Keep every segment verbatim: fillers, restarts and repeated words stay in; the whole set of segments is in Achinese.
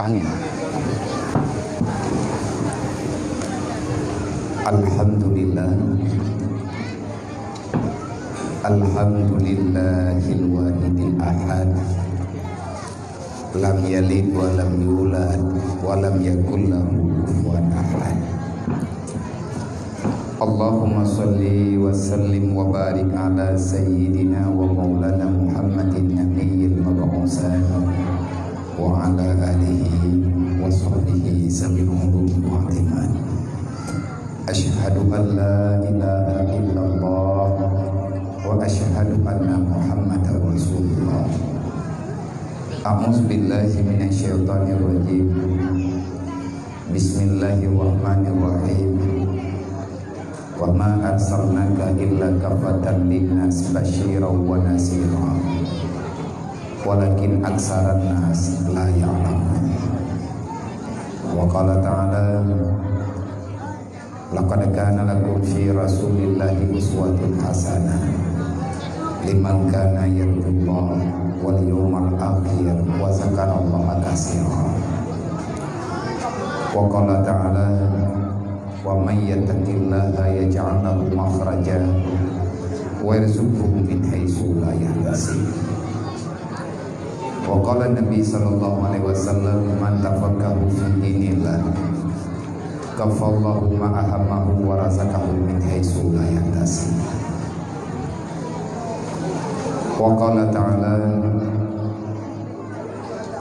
Alhamdulillah. Alhamdulillahil wahidil ahad. Lam yalid wa lam yulad wa lam yakul lahu kufuwan ahad. Allahumma shalli wa sallim wa barik ala sayyidina wa maulana Muhammadin nabiyyil mab'uts wa ala alihi wa sahbihi zawil ulumi wal iman. Asyhadu an la ilaha illallah wa asyhadu anna Muhammadar Rasulullah. A'udzu billahi minasyaitonir rajim. Bismillahirrahmanirrahim. Wa ma arsalnaka illa kaffatan linnas basyiran wa nazira. Walakin aksaran nas la ya'lamun. Wa qala ta'ala, "Laqad kana lakum fi Rasulillahi uswatun hasanah liman kana yarjullaha wal yawmal akhir wa dzakarallaha katsira." Wa qala ta'ala, "Wa may yattaqillaha yaj'al lahu makhraja wa yarzuqhu min haitsu la yahtasib." Wa qala Nabi sallallahu alaihi wasallam, "Man tafaqaha fi dinillah, kafallahu ma ahammahu wa razaqahu min haitsu la yahtasib." Wa qala ta'ala,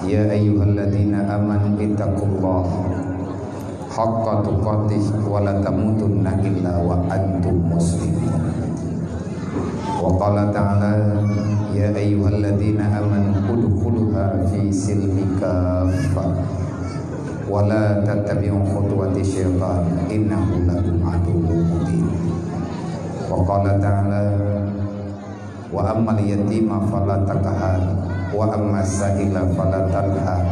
"Ya ayyuhalladzina amanu ittaqullaha haqqa tuqatih wa la tamutunna illa wa antum muslimun." Wa qala ta'ala, "Ya ayyuhalladzina amanu udkhuluha fi silmi kaffah wa la tattabi'u khutuwati syaitan innahu lakum aduwwun mubin." Wa qala ta'ala, "Wa ammal yatima fala taqhar, wa ammas sa'ila fala tanhar,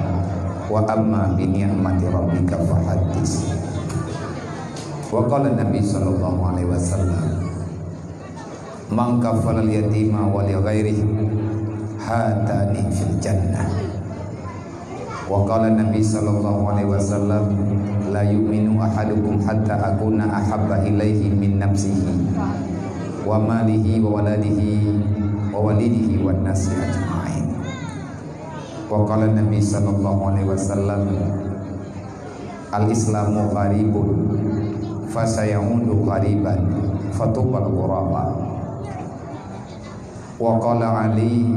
wa amma bi ni'mati rabbika fahaddits." Wa qala Nabi sallallahu alaihi wasallam, "Man kafalal yatima wa li ghairihi hatani fil jannah." Wa qala Nabi sallallahu alaihi wasallam, "La yu'minu ahadukum hatta akuna ahabba ilaihi min nafsihi wa malihi wa waladihi wa walidihi wan nasi ajma'in." Wa qala Nabi sallallahu alaihi wasallam, "Al-Islamu gharibun, fasayaudu ghariban, fatubal ghuraba." Wa qala Ali,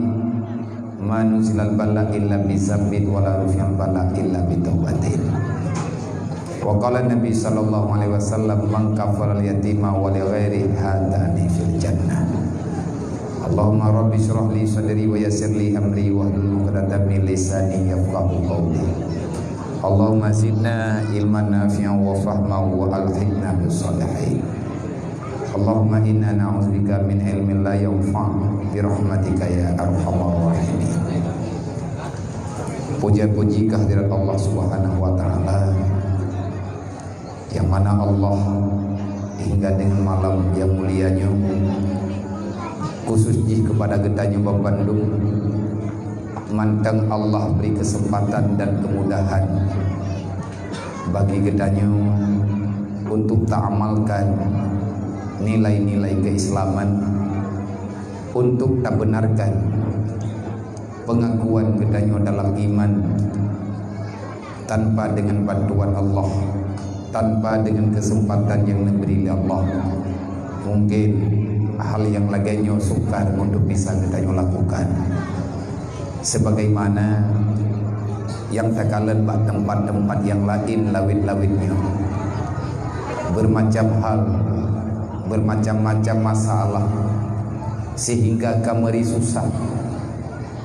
"Ma nuzilal bala illa bi dzambin, wa la rufi'al bala illa bi taubatin." Wa qala Nabi sallallahu alaihi wasallam, "Man kafaral yatima wa li ghairi hatani fil jannah." Allahumma rabbi shrah li sadri wa yassir li amri wahlul 'uqdatam min lisani yafqahu qawli. Allahumma zidna ilman nafi'an wa fahman wa alhiqna bis shalihin. Allahumma inna na'udzubika min ilmin la yanfa' bi rahmatika ya arhamar rahimin. Puja-puji kehadirat Allah Subhanahu wa Ta'ala, yang mana Allah hingga dengan malam yang mulia nyoe khusus jih kepada geutanyoe bandum, mantong Allah beri kesempatan dan kemudahan bagi geutanyoe untuk taamalkan nilai-nilai keislaman, untuk tabenarkan pengakuan geutanyoe dalam iman tanpa dengan bantuan Allah, tanpa dengan kesempatan yang diberi oleh Allah. Mungkin hal yang lagée nyoe sukar untuk bisa geutanyoe lakukan. Sebagaimana nyang takalon bak tempat-tempat nyang laén lawét-lawét nyoe, bermacam hal, bermacam-macam masalah, sehingga ka meuri susah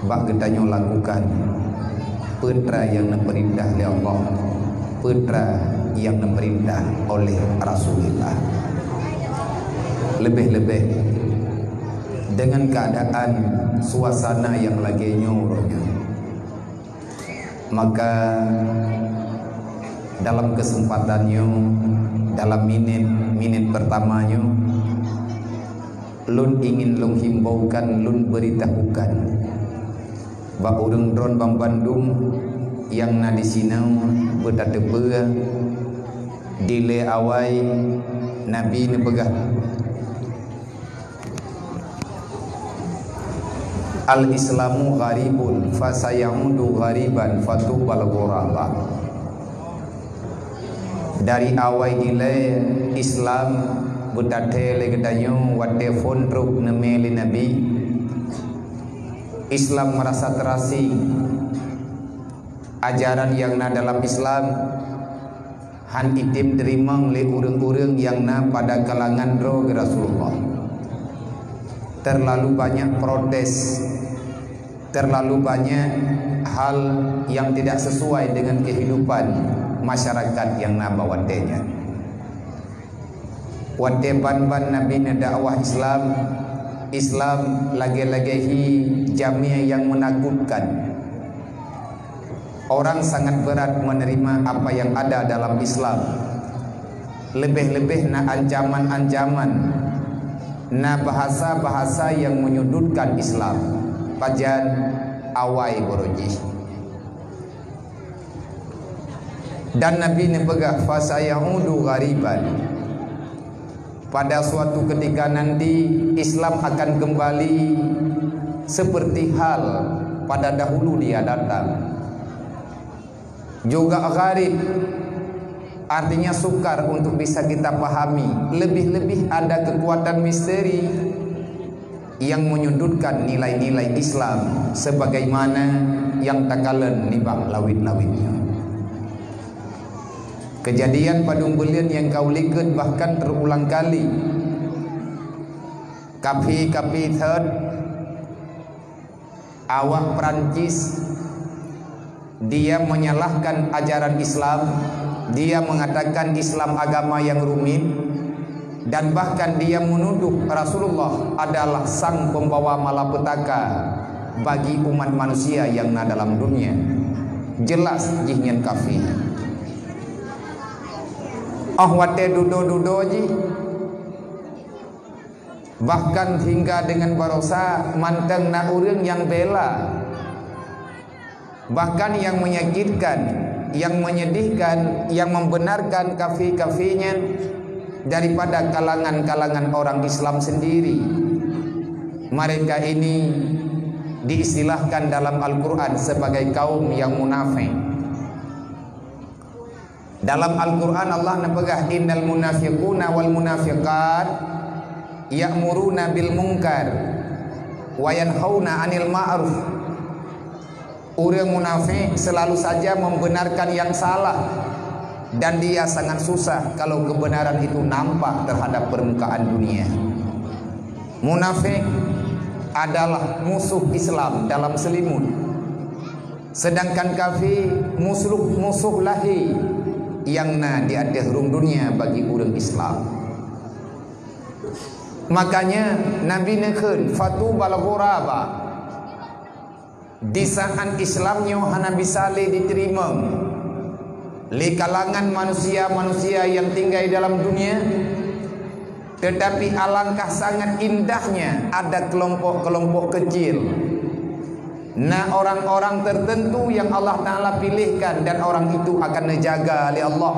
bak geutanyoe lakukan peue nyang neupeurintah lé Allah, peue nyang neupeurintah oleh Rasulullah. Leubeh-leubeh dengan keadaan suasana nyang lagée nyoe uroe nyoe. Maka dalam kesempatan nyoe, dalam minét-minét pertama nyoe, lôn ingin lôn himbaukan, lôn beuritahukan bak ureuëng droen banmandum Nyang na disinoe beutateupeue dilée awai Nabi neupeugah, "Al-Islamu gharibun, fasayaudu ghariban, fatubal ghuraba." Dari awai dilée Islam beutateupeue lé geutanyoe watée phon trok neumé lé Nabi, Islam meurasa teurasing. Ajaran nyang na dalam Islam hán item teurimong lé ureuëng-ureuëng nyang na pada kalangan droe Rasulullah. Terlalu banyak protes, terlalu banyak hal nyang tidak sesuai dengan kehidupan masyarakat nyang na bak watée nyan. Watée ban-ban Nabi neudakwah Islam, Islam lagée-lagée hi jamé nyang meunakutkan. Orang sangat berat menerima apa yang ada dalam Islam. Leubeh-leubeh na ancaman-ancaman, na bahasa-bahasa yang menyudutkan Islam. Pajan awai barô jih. Dan Nabi neupeugah, "Fasayaudu ghariban." Pada suatu ketika nanti, Islam akan kembali seperti hal pada dahulu dia datang. Juga gharib, artinya sukar untuk bisa kita pahami. Lebih-lebih ada kekuatan misteri yang menyudutkan nilai-nilai Islam sebagaimana yang takalon nibak lawét-lawét nyoe. Keujadian padum buleuen nyang ka ulikot bahkan teurulang kali. Kaphé-kaphé thot, awak Perancis, dia menyalahkan ajaran Islam, dia mengatakan Islam agama yang rumit, dan bahkan dia menuduh Rasulullah adalah sang pembawa malapetaka bagi umat manusia yang na dalam dunia. Jelas jih nyan kaphé. Oh watée dudoe-dudoe jih, bahkan hingga dengan barosa mantong na ureuëng nyang bela. Bahkan yang menyakitkan, yang menyedihkan, yang membenarkan kaphé-kaphé nyan daripada kalangan-kalangan orang Islam sendiri. Mereka ini diistilahkan dalam Al-Quran sebagai kaum yang munafik. Dalam Al-Quran Allah neupeugah, "Innal munafiquna wal munafiqat ya'muruna bil munkar wa yanhauna 'anil ma'ruf." Ureuëng munafik selalu saja membenarkan yang salah, dan dia sangat susah kalau kebenaran itu nampak terhadap permukaan dunia. Munafik adalah musuh Islam dalam selimut. Sedangkan kaphé musuh, musuh lahé nyang na di ateueh rhueng dunia bagi ureuëng Islam. Makanya Nabi neukheun, "Fatubal ghuraba." Di saat Islam nyoe hana bisa lé jiteurimong lé kalangan manusia-manusia nyang tinggai dalam dunia, tetapi alangkah sangat indahnya ada kelompok-kelompok kecil. Na orang-orang tertentu yang Allah Ta'ala pilihkan dan orang itu akan neujaga lé Allah.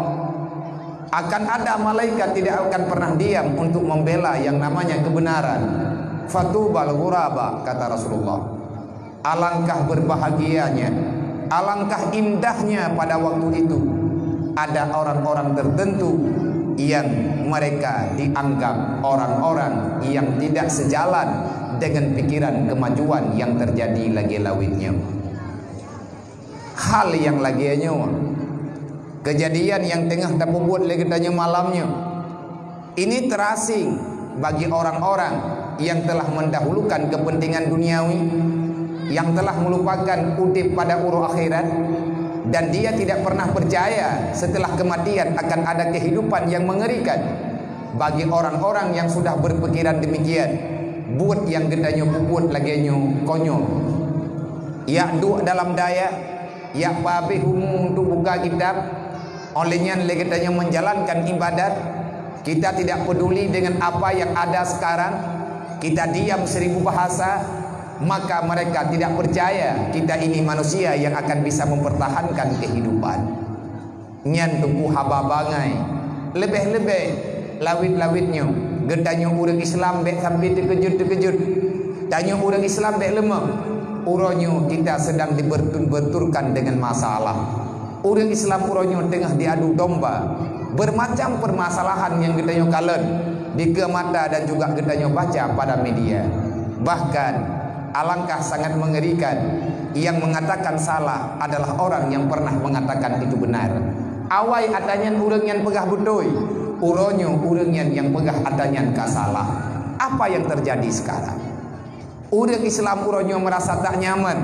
Akan ada malaikat tidak akan pernah diam untuk membela yang namanya kebenaran. "Fatubal ghuraba," kata Rasulullah. Alangkah berbahagianya, alangkah indahnya pada waktu itu. Ada orang-orang tertentu yang mereka dianggap orang-orang yang tidak sejalan dengan pikiran kemajuan yang terjadi lagée lawét nyoe. Hal nyang lagée nyoe, keujadian nyang teungoh tapeubuet lé geutanyoe malam nyoe, ini terasing bagi orang-orang yang telah mendahulukan kepentingan duniawi, yang telah melupakan udeb pada uroe akhirat, dan dia tidak pernah percaya setelah kematian akan ada kehidupan yang mengerikan. Bagi orang-orang yang sudah berpikiran demikian, buet nyang geutanyoe peubuet lagée nyoe konyol. Jak duek dalam dayah, jak peuhabéh umu untuk buka kitab, óh lheueh nyan lé geutanyoe menjalankan ibadat. Kita tidak peduli dengan apa yang ada sekarang. Kita diam seribu bahasa. Maka mereka tidak percaya kita ini manusia yang akan bisa mempertahankan kehidupan. Nyan teungku haba bangai. Leubeh-leubeh lawét-lawét nyoe, geutanyoe ureuëng Islam bék sampai teukeujot-teukeujot. Tanyoe ureuëng Islam bék leumah. Uroe nyoe kita sedang dibentur-benturkan dengan masalah. Ureuëng Islam uroe nyoe teungoh diadu domba. Bermacam permasalahan nyang geutanyoe kalon dikeue mata dan juga geutanyoe baca pada media. Bahkan alangkah sangat mengerikan, yang mengatakan salah adalah orang yang pernah mengatakan itu benar. Awai ata nyan ureuëng nyan peugah beutôi, uroe nyoe ureuëng nyan nyang peugah ata nyan ka salah. Apa yang terjadi sekarang? Ureuëng Islam uroe nyoe merasa tak nyaman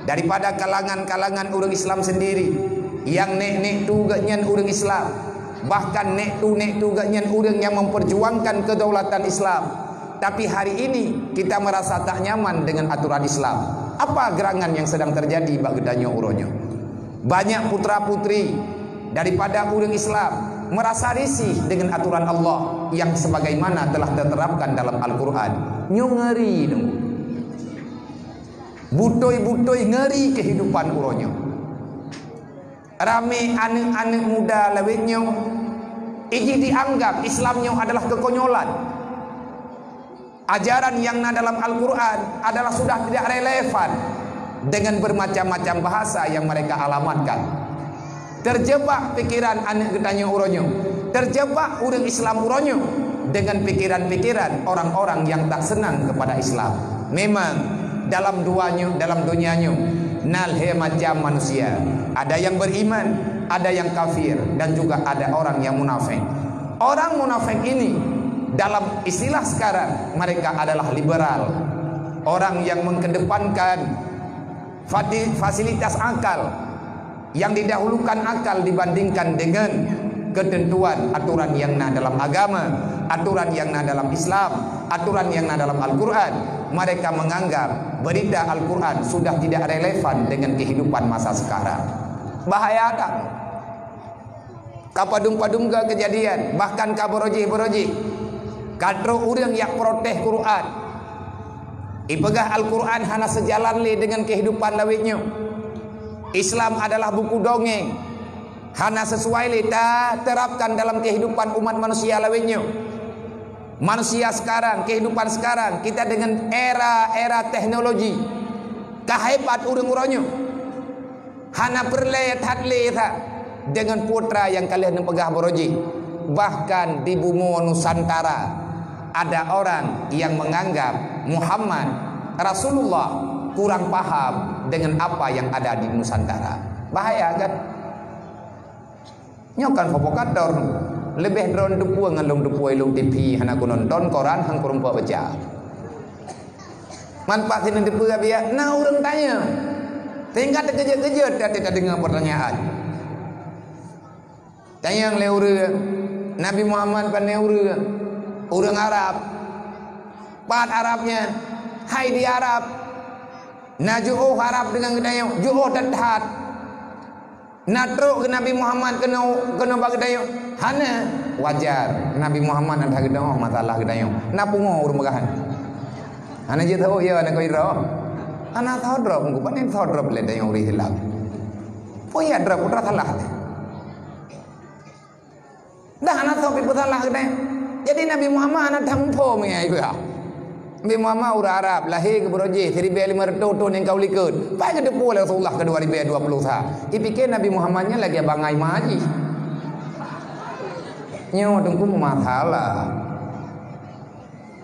daripada kalangan-kalangan ureuëng Islam sendiri, yang nek-nek tu geuhnyan ureuëng Islam, bahkan nek tu-nek tu geuhnyan ureuëng yang memperjuangkan kedaulatan Islam. Tapi hari ini kita merasa tak nyaman dengan aturan Islam. Apa gerangan yang sedang terjadi bak geutanyoe uroe nyoe? Banyak putra-putri daripada ureuëng Islam merasa risih dengan aturan Allah yang sebagaimana telah diterapkan dalam Al-Quran. Nyoe ngeri teungku. Beutôi-beutôi ngeri kehidupan uroe nyoe. Ramé aneuëk-aneuëk muda lawét nyoe, iji dianggap Islam nyoe adalah kekonyolan. Ajaran yang na dalam Al-Quran adalah sudah tidak relevan dengan bermacam-macam bahasa yang mereka alamatkan. Terjebak pikiran aneuëk geutanyoe uroe nyoe, terjebak ureuëng Islam uroe nyoe dengan pikiran-pikiran orang-orang yang tak senang kepada Islam. Memang dalam dua nyoe, dalam dunia nyoe na lhée macam manusia. Ada yang beriman, ada yang kafir, dan juga ada orang yang munafik. Orang munafik ini dalam istilah sekarang mereka adalah liberal. Orang yang mengedepankan fati-, fasilitas akal, yang didahulukan akal dibandingkan dengan ketentuan aturan yang na dalam agama, aturan yang na dalam Islam, aturan yang na dalam Al-Quran. Mereka menganggap berita Al-Quran sudah tidak relevan dengan kehidupan masa sekarang. Bahaya tak? Ka padum-padum ga keujadian, bahkan ka beurojih-beurojih. Ka trok ureuëng jak protes Quran. Ipeugah Al-Quran hana seujalan lé deungon keuhidupan lawét nyoe. Islam adalah buku dongeng, hana sisuai lé ta terapkan dalam keuhidupan umat manusia lawét nyoe. Manusia sekarang, keuhidupan sekarang, kita deungon era-era teknologi. Ka hebat ureuëng uroe nyoe. Hana peureulée that lé that deungon putra nyang ka lheueh neupeugah beurojih. Bahkan di bumoe Nusantara ada orang yang menganggap Muhammad Rasulullah kurang paham dengan apa yang ada di Nusantara. Bahaya kan? Nyoe kan provokator. Leubeh droe teupeu ngon lôn teupeu lôn T V hana kunonton, koran han kureumpok baca. Man paih sineuk teupeu biak na ureuëng tanyong. Sehingga teukeujot-keujot tadeungoe pertanyaan. Tanyong lé ureuëng, Nabi Muhammad pane ureuëng, ureuëng Arab. Pat Arab nyan, hai di Arab. Na jiôh Arab deungon geutanyoe, jiôh that-that. Na trok keu Nabi Muhammad keunoe, keunoe bak geutanyoe? Hana. Wajar, Nabi Muhammad hana geutanyoe masalah geutanyoe. Na pungo ureuëng peugah. Hana jeuet tho ya na koi droe. Hana tho droe pun kupanen tho droe lé tanyoe ureuëng Islam. Pun ya droe putra salah. Dah hana soe pih peusalah keunoe. Jadi Nabi Muhammad hana that muphom ngon ai peugah. Nabi Muhammad ureuëng Arab, lahé keu beurojih siribée limong reutôh thon nyang ka u likot. Pai geuteupeue lé Rasulullah keu dua ribée dua puluh sa. Ipike Nabi Muhammad nyan lagée bangai ma jih. Nyoe teungku masalah.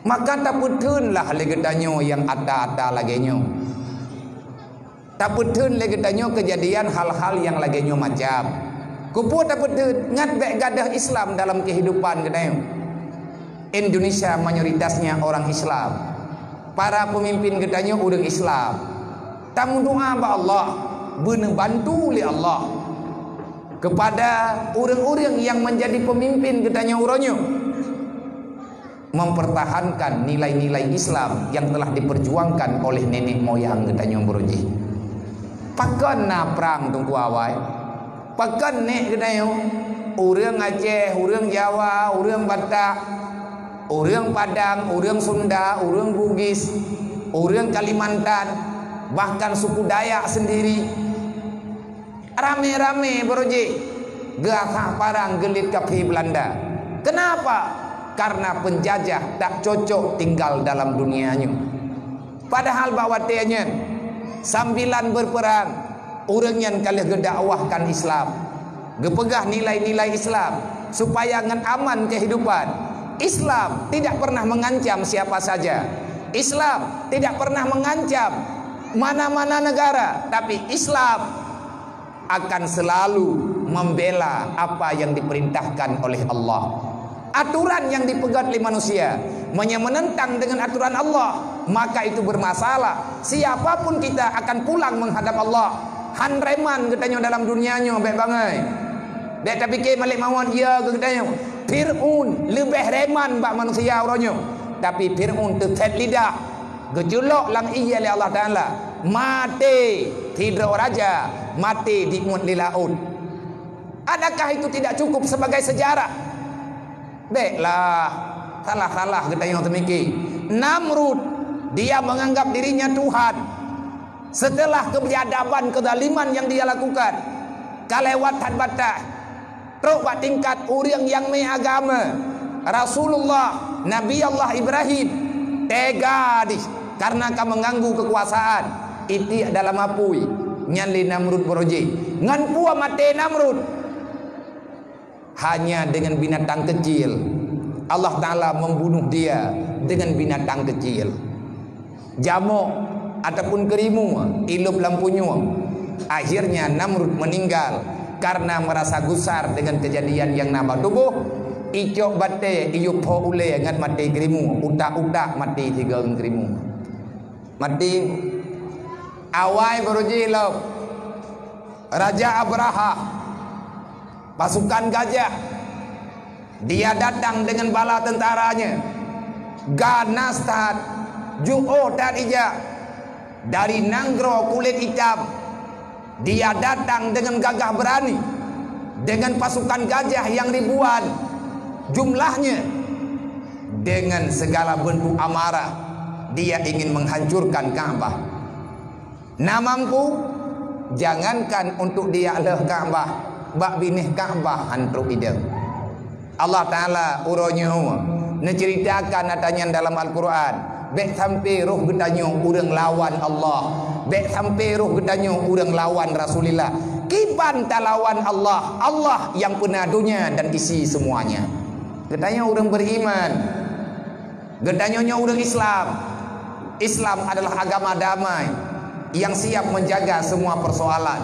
Maka tapeutheunlah lé geutanyoe nyang ata-ata lagée nyoe. Tapeutheun lé geutanyoe keujadian hal-hal nyang lagée nyoe macam. Keupeue tapeutheun? Ngat bék gadôh Islam dalam keuhidupan geutanyoe. Indonesia mayoritasnya orang Islam. Para peumimpin geutanyoe ureuëng Islam. Tameudoá bak Allah, beuneubantu lé Allah keupada ureuëng-ureuëng nyang meunjadi peumimpin geutanyoe uroe nyoe. Mempertahankan nilai-nilai Islam yang telah diperjuangkan oleh nenek moyang geutanyoe beurojih. Pakon na prang teungku awai? Pakon nek geutanyoe? Ureuëng Aceh, ureuëng Jawa, ureuëng Batak, ureuëng Padang, ureuëng Sunda, ureuëng Bugis, Ureuëng Kalimantan, bahkan suku Dayak sendiri, ramé-ramé baroe jih geuasah parang geuliet kafé Belanda. Kenapa? Karena penjajah tak cocok tinggal dalam dunia nyoe. Padahal bak watée nyan, sambilan berperang, ureuëng nyan ka lheueh geudakwahkan Islam, geupeugah nilai-nilai Islam supaya ngon aman kehidupan. Islam tidak pernah mengancam siapa saja. Islam tidak pernah mengancam mana-mana negara, tapi Islam akan selalu membela apa yang diperintahkan oleh Allah. Aturan yang dipeugét lé manusia, meunyoe menentang dengan aturan Allah, maka itu bermasalah. Siapapun kita akan pulang menghadap Allah. Han reman geutanyoe dalam dunia nyoe bék bangai. Bék tapike malik mawöt ya geutanyoe. Fir'aun leubeh reman bak manusia uroe nyoe. Tapi Fir'aun teuthet lidah. Geuculok lam ié lé Allah Taala, maté sidroe raja, maté diuet lé laôt. Adakah itu tidak cukup sebagai sejarah? Béklah, salah-salah geutanyoe teumike. Namrud, dia menganggap dirinya Tuhan. Setelah kebiadaban, kezaliman yang dia lakukan, ka lewat that batas. Trok bak tingkat ureuëng nyang mé agama. Rasulullah, Nabi Allah Ibrahim, tega dih karena ka mengganggu kekuasaan. Itiek dalam apui, nyan lé Namrud baroe jih. Ngon peue maté Namrud? Hanya dengan binatang kecil. Allah Taala membunuh dia dengan binatang kecil. Jamok ataupun keurimue ilôb lam punyueng. Akhirnya Namrud meninggal karena merasa gusar dengan kejadian yang na bak tuboh. Icok batée, iyup ho ulée ngat maté keurimue, utak-utak maté sigoe keurimue. Maté. Awai baroe jih lom. Raja Abrahah, pasukan gajah, dia datang dengan bala tentaranya. Ganas that, juoh that ija. Dari nanggroe kulét itam, dia datang dengan gagah berani, dengan pasukan gajah yang ribuan jumlahnya. Dengan segala bentuk amarah, dia ingin menghancurkan Ka'bah. Na mampu, jangankan untuk diak lheueh Ka'bah, bak binéh Ka'bah han trok idong. Allah Taala uroe nyoe neuceuritakan ata nyan dalam Al-Quran. Bék sampai roh geutanyoe ureuëng lawan Allah. Bék sampai roh geutanyoe ureuëng lawan Rasulullah. Kiban talawan Allah? Allah yang peuna donya dan isi semuanya. Geutanyoe ureuëng beriman. Geutanyoe nyoe ureuëng Islam. Islam adalah agama damai yang siap menjaga semua persoalan.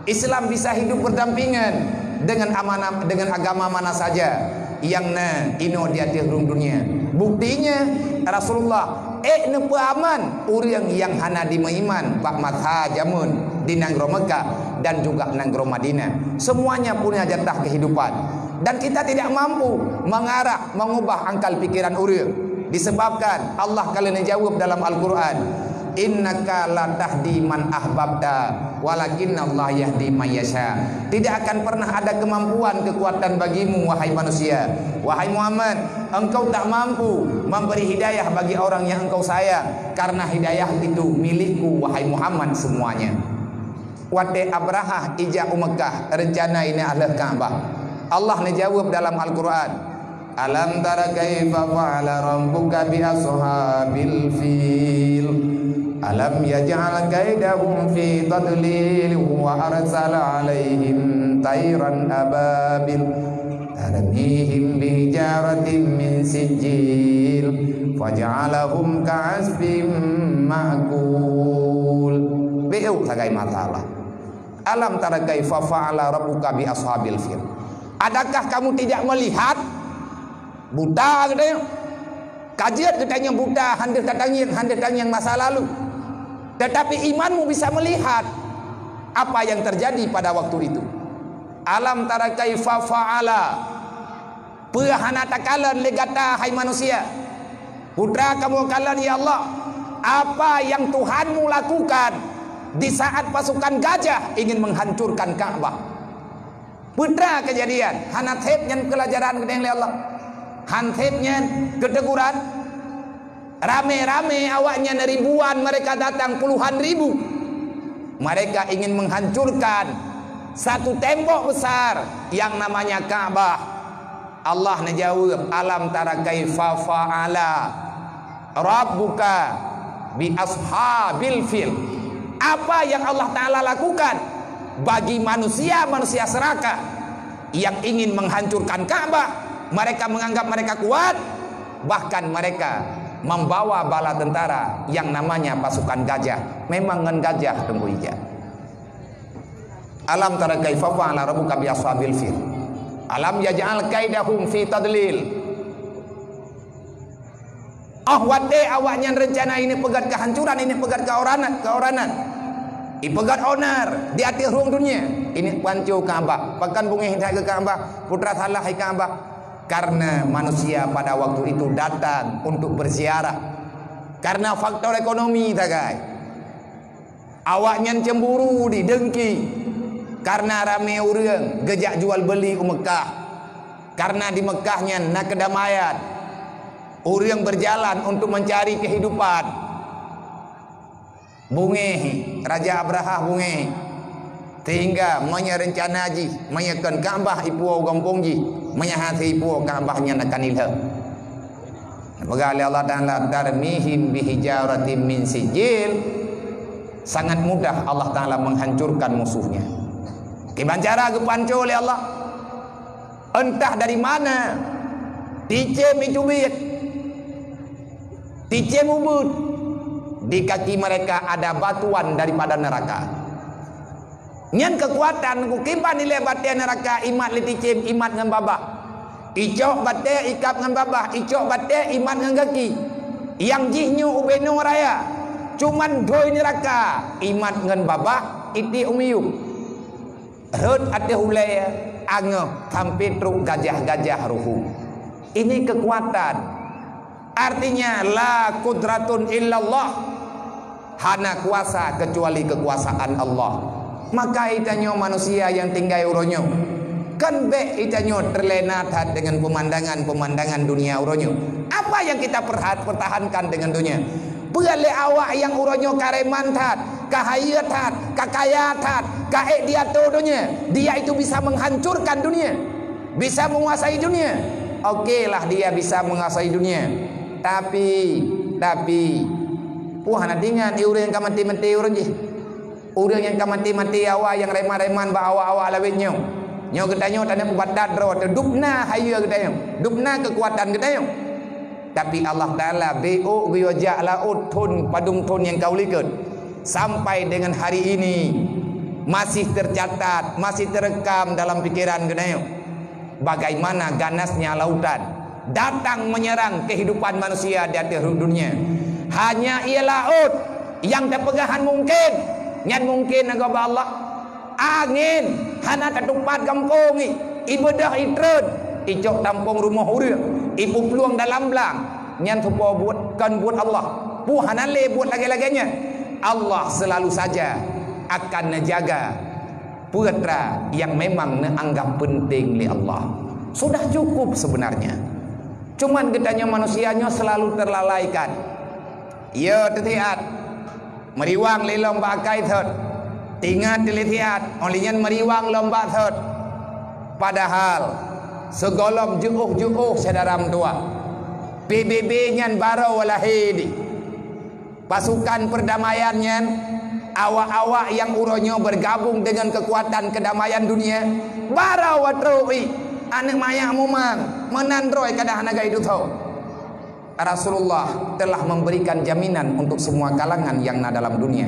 Islam bisa hidup berdampingan dengan amanah, dengan agama mana saja yang na inoe di ateueh rhueng dunia. Buktinya, Rasulullah ék neupeuaman ureuëng nyang hana dimeuiman bak masa jameun di nanggroe Mekah dan juga nanggroe Madinah. Semuanya punya jatah kehidupan. Dan kita tidak mampu mengarah, mengubah akal pikiran ureuëng. Disebabkan Allah ka lheueh neujaweueb dalam Al-Quran, "Innaka la tahdi man ahbabta, walakinnallaha yahdi man yasha." Tidak akan pernah ada kemampuan, kekuatan bagimu, wahai manusia. Wahai Muhammad, engkau tak mampu memberi hidayah bagi orang yang engkau sayang, karena hidayah itu milikku, wahai Muhammad, semuanya. Watée Abrahah ijak u Meukah, reuncana ineuk lheueh Ka'bah. Allah neujaweueb dalam Al-Quran, "Alam tara kaifa fa'ala rabbuka bi ashabil fil? Alam yaj'al kaidahum fi tadlil wa arsala 'alaihim tairan ababil." Tarmihim bihijaratin min sijil, faja'alahum ka'asfim ma'kul. Bék sagai mata Allah. Alam tara kaifa fa'ala rabbuka bi ashabil fil. Adakah kamu tidak melihat? Buta geutanyoe. Ka jeuet geutanyoe buta, han deuh tatangieng, han deuh tangieng masa lalu. Tetapi imanmu bisa melihat apa yang terjadi pada waktu itu. Alam tara kaifa fa'ala. Peue hana takalon lé gata, hai manusia? Peue teuma kamoe kalon, ya Allah, apa yang Tuhanmu lakukan di saat pasukan gajah ingin menghancurkan Ka'bah? Peue teuma keujadian? Hana sép nyan peulajaran geutanyoe lé Allah? Han sép nyan keuteguran? Ramé-ramé awaknyan ribuan, mereka datang puluhan ribu. Mereka ingin menghancurkan satu tembok besar yang namanya Ka'bah. Allah neujaweueb, "Alam tara kaifa fa'ala rabbuka bi ashabil fil." Apa yang Allah Ta'ala lakukan bagi manusia-manusia serakah yang ingin menghancurkan Ka'bah? Mereka menganggap mereka kuat, bahkan mereka membawa bala tentara yang namanya pasukan gajah. Memang ngon gajah Teungku ijak. Alam tara kaifa fa'ala rabbuka bi ashabil fil. Alam yaj'al kaidahum fi tadlil. Oh watée awaknyan reuncana ini peugét kehancuran, ini peugét keoranan, keoranan. Ipeugét onar di ateueh rhueng dunia. Ini panco Ka'bah. Pakon beungéh that keu Ka'bah, putra salah hai Ka'bah. Karena manusia pada waktu itu datang untuk berziarah. Karena faktor ekonomi sagai. Awaknyan cemburu di dengki karena ramé ureuëng geujak jual beuli u Meukah. Karena di Meukah nyan na keudamaian. Ureuëng berjalan untuk mencari kehidupan. Beungéh, Raja Abrahah beungéh. Sehingga meunyoe reuncana jih, meunyoe kon Ka'bah ipuwoe gampông jih, meunyoe hase ipuwoe Ka'bah nyan akan ilheueh. Peugah lé Allah Ta'ala, "Tarmihim bihijaratim min sijil." Sangat mudah Allah Ta'ala menghancurkan musuhnya. Kiban cara geupanco lé Allah. Entah dari mana ticém itu biet, ticém ubit. Di kaki mereka ada batuan daripada neraka. Nyan keukuatan, kiban ilée batée neuraka imat lé ticém, imat ngon babah. Icok batée ikab ngon babah, icok batée imat ngon gaki. Nyang jih nyoe ubé nyoe raya. Cuman doi neuraka imat ngon babah itiek u miyueb. Rhot ateueh ulée angoh sampoe trok gajah-gajah ruhu. Ini keukuatan. Artinya, la qudratun illallah. Hana kuasa kecuali kekuasaan Allah. Maka itanyoe manusia nyang tinggai uroe nyoe, kan bék itanyoe terlena that dengan pemandangan-pemandangan dunia uroe nyoe. Apa yang kita perhat-, pertahankan dengan dunia? Peue lé awak nyang uroe nyoe ka reman that, ka hayeu that, ka kaya that, ka ék diatur dunia, dia itu bisa menghancurkan dunia, bisa menguasai dunia. Oke lah, dia bisa menguasai dunia. Tapi, tapi, puih hana tingat di ureuëng nyang ka maté-maté ureuëng jih. Ureuëng nyang ka maté-maté awak nyang reman-reman bak awak-awak lawét nyoe. Nyoe geutanyoe taneuk mubadat droe teuh, dubna hayeu geutanyoe, dubna keukuatan geutanyoe. Tapi Allah Ta'ala bék geuyue jak laôt thon padum thon nyang ka u likot. Sampai dengan hari ini masih tercatat, masih terekam dalam pikiran geutanyoe. Bagaimana ganasnya lautan datang menyerang kehidupan manusia di ateueh dunia. Hanya ia laôt nyang tapeugah han mungken, nyan mungken na gob Allah. Angén hana tatupat gampông i, ibeudôh itreun, icok tampông rumoh ureuëng, ipuplueng dalam blang, nyan tupo buet kon buet Allah. Puih hana lé buet lagée-lagée nyan. Allah selalu saja akan neujaga peue teuma nyang memang neuanggap penting lé Allah. Sudah cukup sebenarnya. Cuman geutanyoe manusia nyoe selalu terlalaikan. Ya, teutiat. Meuriwang lé lom bak akai thot. Tingat lé tiat, óh lheueh nyan meuriwang lom bak thot. Padahal sigohlom jeuôh-jeuôh syedara meutuwah, P B B nyan barô lahé di. Pasukan perdamaian nyan, awak-awak nyang uroe nyoe bergabung dengan kekuatan kedamaian dunia, barô trok i, aneuëk manyak mumang, meunan droe ka dah hana geuduek tho. Rasulullah telah memberikan jaminan untuk semua kalangan yang na dalam dunia.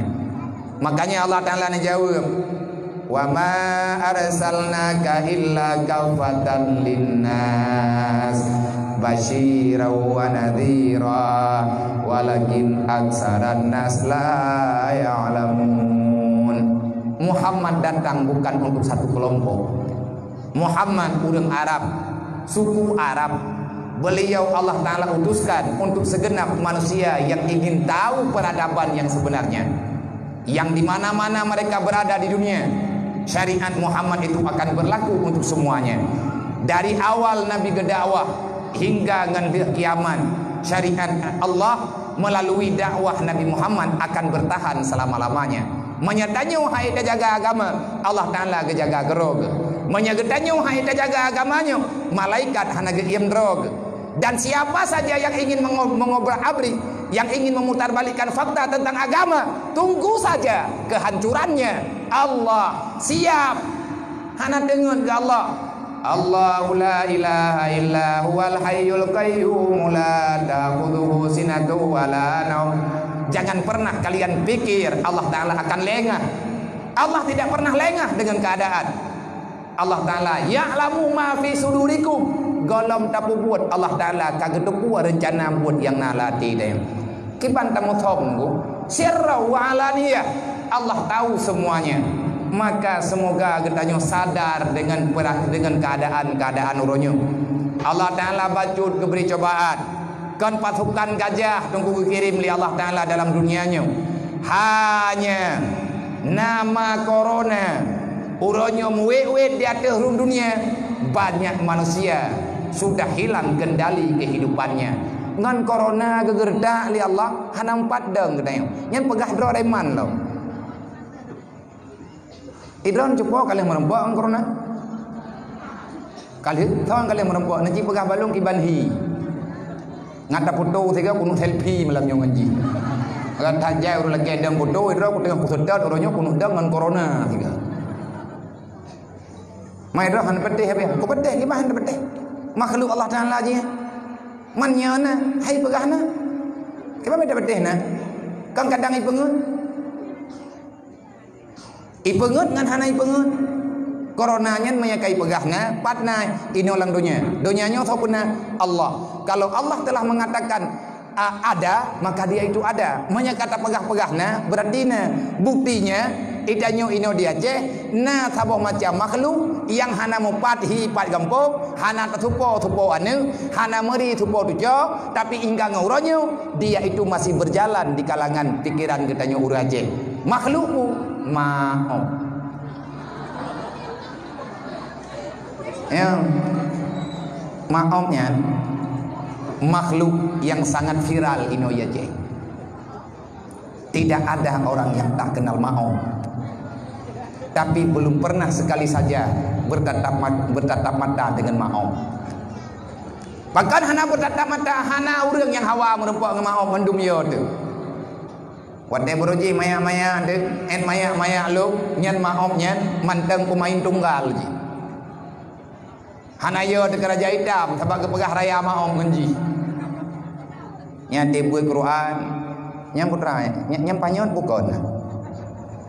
Makanya Allah Ta'ala neujaweueb, "Wa ma arsalnaka illa kaffatan linnas, basyiran wa nadhira, walakin aksaran nas la ya'lamun." Muhammad datang bukan untuk satu kelompok. Muhammad ureuëng Arab, suku Arab. Beliau Allah Ta'ala utuskan untuk segenap manusia yang ingin tahu peradaban yang sebenarnya. Yang di mana-mana mereka berada di dunia, syariat Muhammad itu akan berlaku untuk semuanya. Dari awal Nabi geudakwah hingga ngon lheueh kiamat, syariat Allah Melalui dakwah Nabi Muhammad akan bertahan selama-lamanya. Meunyoe tanyoe hai tajaga agama, Allah Taala geujaga keudroe geuh. Meunyoe geutanyoe hai tajaga agama nyoe, malaikat hana geuiem droe geuh. Dan siapa saja yang ingin mengo-, mengobrak-abrik, yang ingin memutarbalikkan fakta tentang agama, tunggu saja kehancurannya. Allah siap. Hana teungeut keu Allah. Allahu la ilaha illa huwal hayyul qayyum la ta'khudhuhu sinatun wa la naum. Jangan pernah kalian pikir Allah Taala akan lengah. Allah tidak pernah lengah dengan keadaan. Allah Taala ya'lamu ma fi sudurikum. Gohlom tapeubuet, Allah Taala ka geuteupeue reuncana buet nyang na lam até tanyoe. Kiban tamuthom ku, sirra wa alaniyah. Allah tahu semuanya. Maka semoga geutanyoe sadar dengan pera-, dengan keadaan-keadaan uroe nyoe. Allah Taala bacut geubri cobaan. Kon pasukan gajah Teungku geukirém lé Allah Taala dalam dunia nyoe. Hanya nama korona. Uroe nyoe meuwét-wét di ateueh rhueng dunia, banyak manusia sudah hilang kendali kehidupannya. Ngon korona geugeureutak lé Allah, hana meupat dong geutanyoe. Nyan peugah droe reman lom. Idroe cupo ka lheueh meureumpok ngon korona. Ka lheueh, thon ka lheueh meureumpok, neuci peugah balong kiban hi. Ngat tafoto sigoe keuneuk selfie malam nyoe ngon jih. Agar that jai ureueng lakée dong foto, idroe ku teungoh kuseutôt uroe nyoe keuneuk dong ngon korona sigoe. Mai droe hana peudeh habéh. Ku peudeh, kiban hana peudeh. Makhluk Allah Taala jih. Man nyoe na, hai peugah na. Kiban beda peudeh na. Kan kadang ipeungeut. Ipeungeut ngon hana ipeungeut. Korona nyan meunyo ka ipeugah na, pat na inoe lam donya. Donya nyoe soe peuna? Allah. Kalau Allah telah mengatakan, a, ada, maka dia itu ada. Meunyo ka tapeugah-peugah na, berarti na. Buktinya, itanyoe inoe di Aceh, na saboh macam makhluk nyang hana mupat hi pat gampông, hana tasupo-supo aneuk, hana meuri supo tuco, tapi hingga ngon uroe nyoe, dia itu masih berjalan di kalangan pikiran geutanyoe ureueng Aceh. Makhluk bu, maob. Ya. Maob nyan makhluk yang sangat viral inoe di Aceh. Tidak ada orang yang tak kenal maob. Tapi belum pernah sekali saja bertatap mat-, bertatap mata dengan maob. Bahkan hana bertatap mata, hana ureueng nyang hawa meureumpok ngon maob mandum yo teuh. Watée beurujih mayak-mayak deuh, 'et mayak-mayak lom, nyan maob nyan mantong peumain tunggal jih. Hana yo teuh keu raja itam, sabab geupeugah raya maob ngon jih. Nyan teuh buet Quran, nyan putra, nyan, nyan panyöt bukon.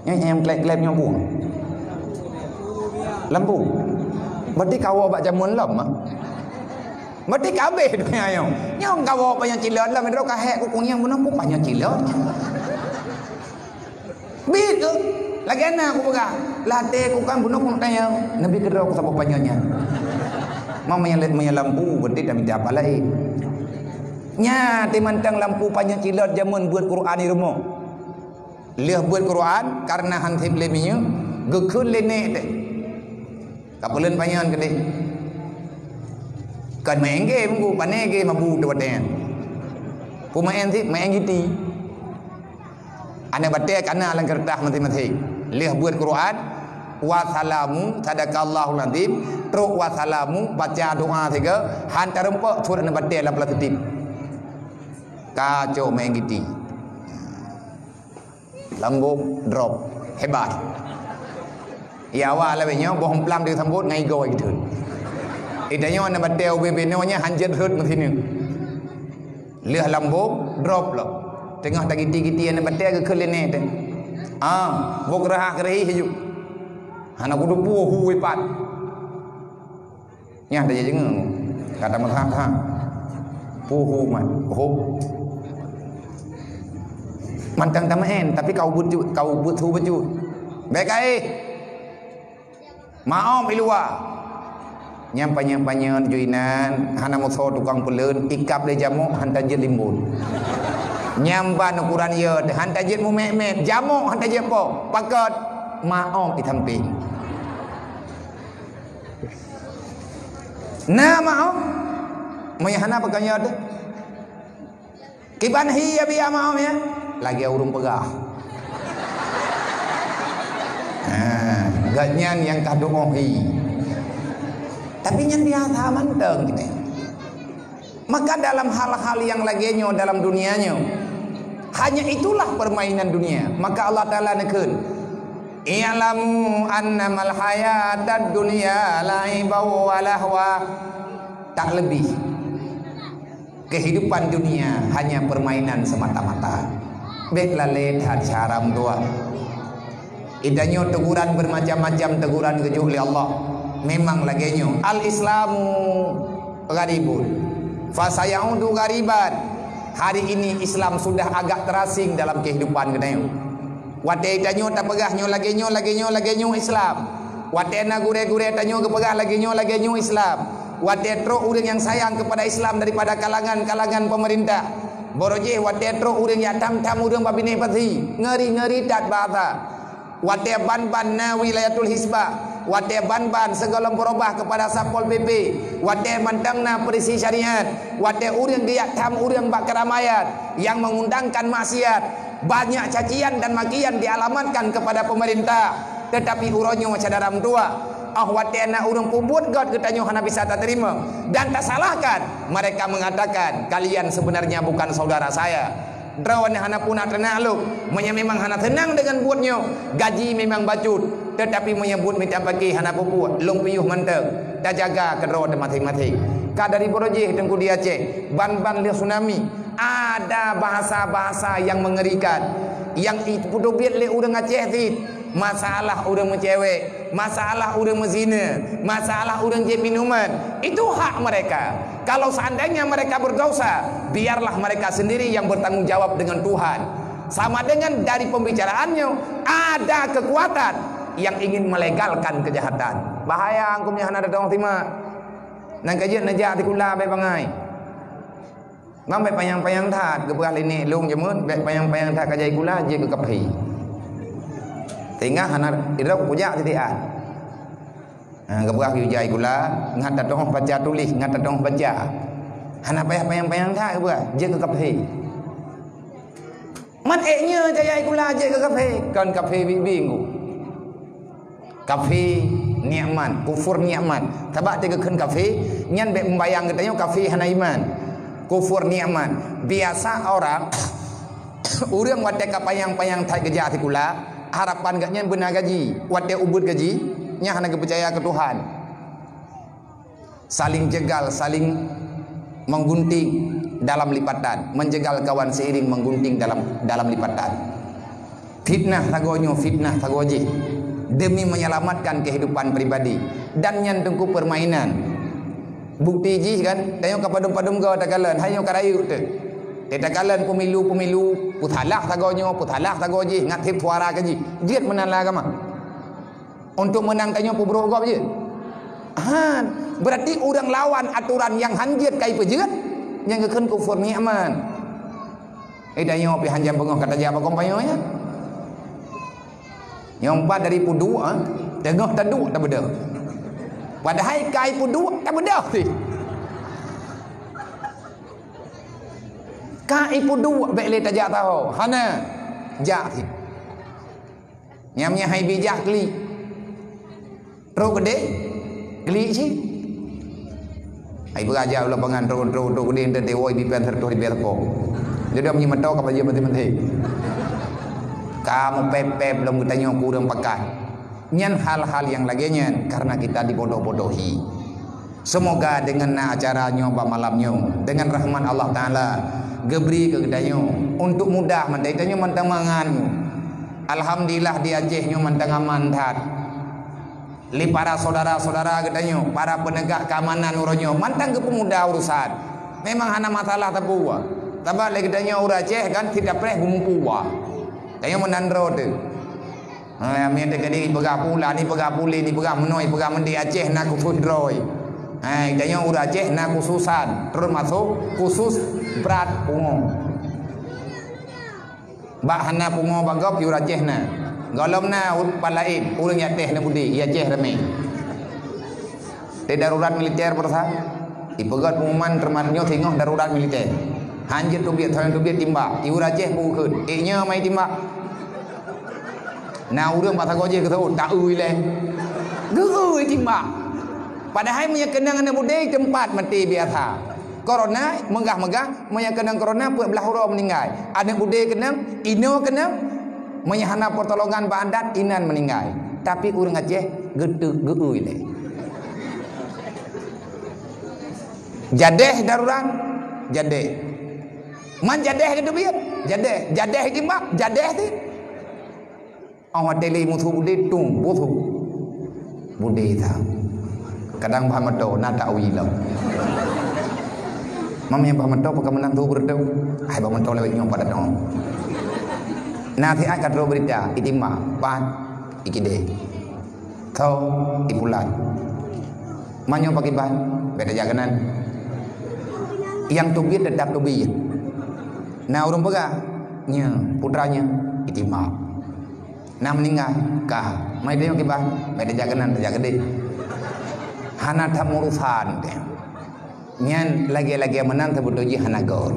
Nyan, nyan kleb-kleb nyoe bu. Lampu. Berarti kawoe bak jameun lom, ah. Berarti ka habéh donya nyoe. Nyoe kawoe panyöt cilot lom, droe ka hék ku kunyang bunoe ku panyöt cilot. Bit tu. Lagèe na kupeugah, lam até ku kan bunoe ku tanyong, neubi keudroe ku saboh panyöt nyan. Meunyo, meunyo lampu, berarti tamita apa laén. Nyan, teumantong lampu panyöt cilot jameun beuet Quran di rumoh. Lheueh beuet Quran, karena han sép lé minyeuk, geukheun lé nèk teuh. Ka peuleuen panyöt keudéh. Kon maén game, ku pané game abu tu watèe nyan. Peumaén sép, maén giti. Aneuk batèe ka na lam keureutah maséng-maséng. Lheueh beuet Quran, "Wassalamu, sadaqallahul azim," trok "Wassalamu," baca doa sigoe, han tareumpok suet aneuk batèe lam plastik. Kacok maén giti. Lambok drop. Hebat. Ya awak lawét nyoe boh emplam disambot ngon igoe gitu. Itanyoe aneuk batèe ubé binoe nyan han jeuet rhot meusineuk. Lheueh lambok drop lom. Teungoh tagiti-giti aneuk batèe geukheun lé nèk teuh. Ah, boh keureuhah keureuhi hiju. Hana kuteupue hu ipat. Nyan tajak deungoe. Kata meuhak-hak. Puhu mat. Hop. Mantong tamaén, tapi kau buet ju-, kau buet su bacut. Bèk kaéh. Maob i luwa. Nyan panyöt-panyöt ju inan, hana musoh tukang peuleuen, ikab lé jamok, han tajeuet limbon. Nyan ban ukuran ie, han tajeuet mumèt-mèt, jamok han tajeuet po. Pakot, maob i sampéng. Na maob? Meunyo hana pakon nyoe teuh. Kiban hi ya biya maaf ya. Lagèe ureueng peugah. Ha, gobnyan nyang ka tu'oh hi. Tapi nyan biasa mantong kita. Maka dalam hal-hal yang lagèe nyoe dalam dunia nyoe, hanya itulah permainan dunia. Maka Allah Taala neukheun, "I'lamu annamal hayatad dunya la'ibun wa lahwa." Tak lebih. Kehidupan dunia hanya permainan semata-mata. Bèk lalé that cara meutuah. Geutanyoe teguran bermacam-macam teguran geujok lé Allah. Memang lagèe nyoe, "Al-Islamu gharibun, fasayaudu ghariban." Hari ini Islam sudah agak terasing dalam kehidupan geutanyoe. Watèe tanyoe tapeugah nyoe lagèe nyoe, lagèe nyoe, lagèe nyoe Islam. Watèe na gurèe-gurèe tanyoe geupeugah lagèe nyoe, lagèe nyoe Islam. Watèe trok ureueng nyang sayang kepada Islam daripada kalangan-kalangan pemerintah. Barô jih watèe trok ureueng nyang tham-tham ureueng bak binéh pasi. Ngeri-ngeri that bahasa. Watèe ban-ban na wilayatul hisbah, watèe ban-ban sigohlom beurubah kepada Satpol P P, watèe mantong na polisi syariat, watèe ureueng geujak tham ureueng bak keramaian nyang mengundangkan maksiat, banyak cacian dan makian dialamatkan kepada pemerintah. Tetapi uroe nyoe syedara meutuah, 'oh watèe na ureueng peubuet göt geutanyoe hana bisa tateurimong dan tasalahkan, mereka mengatakan, "Kalian sebenarnya bukan saudara saya." Droeneuh hana puna teunak lôn. Meunyoe memang hana seunang deungon buet nyoe, gaji memang bacut. Tetapi meunyoe buet mita paké hana peubuet, lôn piôh mantong. Tajaga keudroe teuh maséng-maséng. Ka dari barô jih Teungku di Aceh, ban-ban lheueh tsunami, ada bahasa-bahasa yang mengerikan, yang ipeudubiet lé ureueng Aceh cit. Masalah ureueng meucewek, masalah ureueng meuzina, masalah ureueng jieb minuman, itu hak mereka. Kalau seandainya mereka berdosa, biarlah mereka sendiri yang bertanggung jawab dengan Tuhan. Sama dengan dari pembicaraannya, ada kekuatan yang ingin melegalkan kejahatan. Bahaya, anggum nyan hana datang simak. Nang ka jeuet neujak sikula bèk bangai. Bang bèk panyang-panyang that, geupeugah lé nèk lôn jameun, bèk panyang-panyang that ka jai sikula, jeuet keu kafé. Sehingga hana idrop kujak sitiat. Ha, geupeugah keu jai sikula, ngat tatu'oh baca tuléh, ngat tatu'oh baca. Hana payah panyang-panyang that geupeugah, jeuet keu kafé. Man ék nyoe jai sikula jeuet keu kafé, kon kafé bibi ngu. Kafé nikmat, kufur nikmat. Sabab teugeukheun kafé, nyan bèk meubayang geutanyoe kafé hana iman. Kufur nikmat. Biasa orang, ureueng watèe ka panyang-panyang that geujak sikula, harapan geuh nyan beuna gaji. Watèe ubit gaji, nyan hana geupeucaya keu Tuhan. Saling jegal, saling menggunting dalam lipatan. Menjegal kawan seiring menggunting dalam, dalam lipatan. Fitnah sagoe nyoe, fitnah sagoe jih demi menyelamatkan kehidupan pribadi. Dan nyan teungku permainan. Bukti jih kan, tanyoe ka padum-padum goe takalon, hai nyoe ka rayeuk teuh. Teuh takalon pemilu-pemilu, peusalah sagoe nyoe, peusalah sagoe jih, ngat sép suara keu jih. Jeuet meunan lam agama. Untuk meunang tanyoe peubrok gob jeuet? Han. Berarti ureueng lawan atoran nyang han jeuet ka ipeujeuet, nyang geukheun kufur nikmat. Eh, tanyoe pih hanjam beungoh ka tajak bak kompanyong nyan. Nyang pat dari peuduek, ha? Teungoh taduek tabeudôh. Padahai ka ipeuduek tabeudôh pih. Ka ipeuduek bèk lé tajak taho. Hana. Jak pih. Nyam-nyam hai bijak klik. Trok keudeh, klik cit. Hai beuraja u lapangan trok, trok, trok keudeh, ente tewoi bipen seratus ribèe teuko. Jadi meunyoe meutoe ka bajèe maté-maté. Ka meupép-pép lom geutanyoe kureueng pakat. Nyan hal-hal nyang lagèe nyan karena kita dibodoh-bodohi. Semoga dengan na acara nyoe bak malam nyoe, dengan rahmat Allah Taala geubri keu geutanyoe untuk mudah mantong, tanyoe mantong mangat nyoe. Alhamdulillah di Aceh nyoe mantong aman that. Lé para saudara-saudara geutanyoe, para peunegak keamanan uroe nyoe mantong geupeumudah urusan. Memang hana masalah teupeu. Sabab lé geutanyoe ureueng Aceh kan sitapreh geumupue. Tanyoe meunan droe teuh. Ha, meunan teuh keuneuk ipeugah pula, ni peugah pulé, ni peugah meunoe, ipeugah meundi Aceh na khusus droe. Ha, tanyoe ureueng Aceh na khususan, termasuk khusus brat pungo. Bak hana pungo bak gob ureueng Aceh na. Gohlom na ureueng laén, ureueng nyang teh na budi, i Aceh ramé. Teh darurat militer peurasa. Ipeugöt pengumuman termasuk nyoe singoh darurat militer. Han jeuet teubiet, han teubiet timbak. Iura Aceh pukheun. Eh, nyoe mai timbak. Na ureuëng bak sagoe jih keu seuôt, ta-eu ilée. Geu-eu timbak. Padahai meunyoe keunong aneuk budé teumpat maté biasa. Corona, meugah-meugah, meunyoe keunong corona, peuet blaih uroe meuninggai. Aneuk budé keunong, inoe keunong, meunyoe hana pertolongan bak adat, inan meuninggai. Tapi ureuëng Aceh, geuteuk, geu-eu ilée. Jadeh darurat, jadeh. Man jadeh ke teubiet? Jadeh. Jadeh timbak, jadeh ti. Oh, watée lé musoh budé tung, musoh. Budé ta. Kadang bah moto, na ta ui lom. Mam nyang bah moto, pakon meunan tu beureudoh. Hai bah moto lewat nyoe pada dong. Na siat ka troh beurita, itimbak, pat, ikideh. Tho, ipulan. Manyong pakriban, bèk tajak keunan. Nyang teubiet teutap teubiet. Na ureuëng peugah, "Nyoe, putra nyoe, itimbak." Na meuninggai, ka. Mai tanyong kiban, bèk tajak keunan, tajak keudeh. Hana that meurusan teuh. Nyan lagèe-lagèe meunan seubeutôi jih hana göt.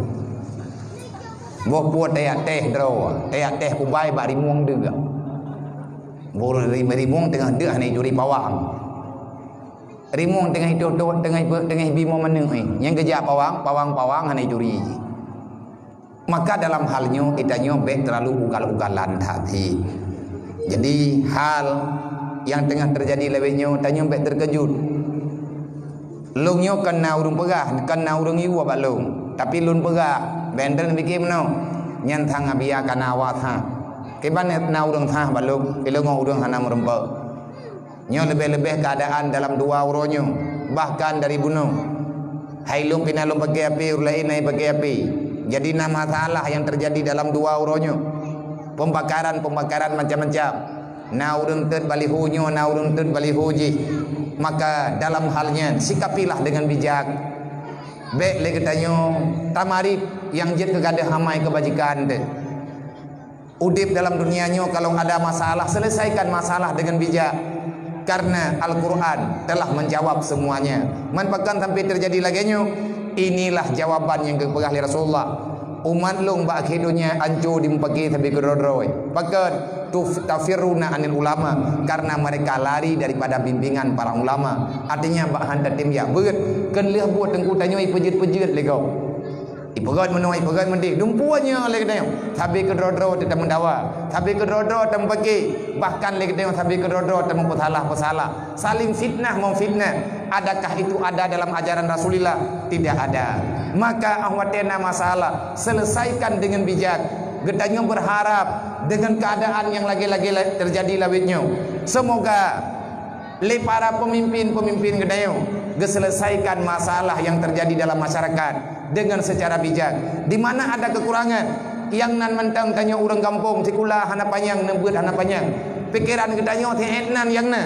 Boh peue tajak teh droe, tajak teh kubai bak rimueng deuk. Boh ri-, rimueng teungoh deuk hana jituri pawang. Rimueng teungoh itoh-toh, teungoh ipe-, teungoh ibimoe maneueng, eh. Nyang geujak pawang, pawang-pawang hana jituri jih. Maka dalam hal nyoe, geutanyoe bèk terlalu ugal-ugalan that jih. Jadi, hal nyang teungoh teujadi lagèe nyoe, tanyoe bèk teukeujot. Lôn nyoe kon na ureuëng peugah, kon na ureuëng yue bak lôn. Tapi lôn peugah, bèk droeneuh pike meunoe. Nyan sang Abia kana awak sang. Kiban na ureuëng sang bak lôn, ilôn ngon ureuëng hana meurumpok. Nyoe leubeh-leubeh keuadaan dalam dua uroe nyoe, bahkan dari bunoe. Hai lôn pih na lôn paké api, ureuëng laén na paké api. Jadi na masalah nyang teujadi dalam dua uroe nyoe. Pembakaran-pembakaran macam-macam. Na ureuëng teuet baliho nyoe, na ureuëng teuet baliho jih. Maka dalam hal nyan, sikapilah dengan bijak. Bèk lé geutanyoe tamarit nyang jeuet keu gadôh amai keubajikan teuh. Udeb dalam dunia nyoe kalau ada masalah, selesaikan masalah dengan bijak. Karena Al-Quran telah menjawab semuanya. Man pakon sampai terjadi lagèe nyoe? Inilah jawaban nyang geupeugah lé Rasulullah. Umat lôn bak akhé donya anco dimupake sabe keudroe-droe. Pakon? Tuf-, tafirruna anil ulama, karena mereka lari daripada bimbingan para ulama. Artinya, bak han tatem jak beuet, keu lheueh buet teungku tanyoe ipeujeuet-peujeuet lé gob. Ipeugöt meunoe, ipeugöt meudeh. Dumpeue nyoe lé geutanyoe. Sabe keudroe-droe teuma meudawa. Sabe keudroe-droe teuma peuke. Bahkan lé geutanyoe sabe keudroe-droe teuma peusalah-peusalah. Saling fitnah memfitnah. Adakah itu ada dalam ajaran Rasulullah? Tidak ada. Maka, ah, watèe na masalah, selesaikan dengan bijak. Geutanyoe berharap dengan keadaan nyang lagèe-lagèe la-, terjadi lawét nyoe. Semoga lé para pemimpin-pemimpin geutanyoe geuselesaikan masalah nyang terjadi dalam masyarakat dengan secara bijak. Di mana ada kekurangan, nyang nan mantong tanyoe ureuëng gampông, sikula hana panyang, neubeuet hana panyang. Pikeran geutanyoe siat nan nyang na.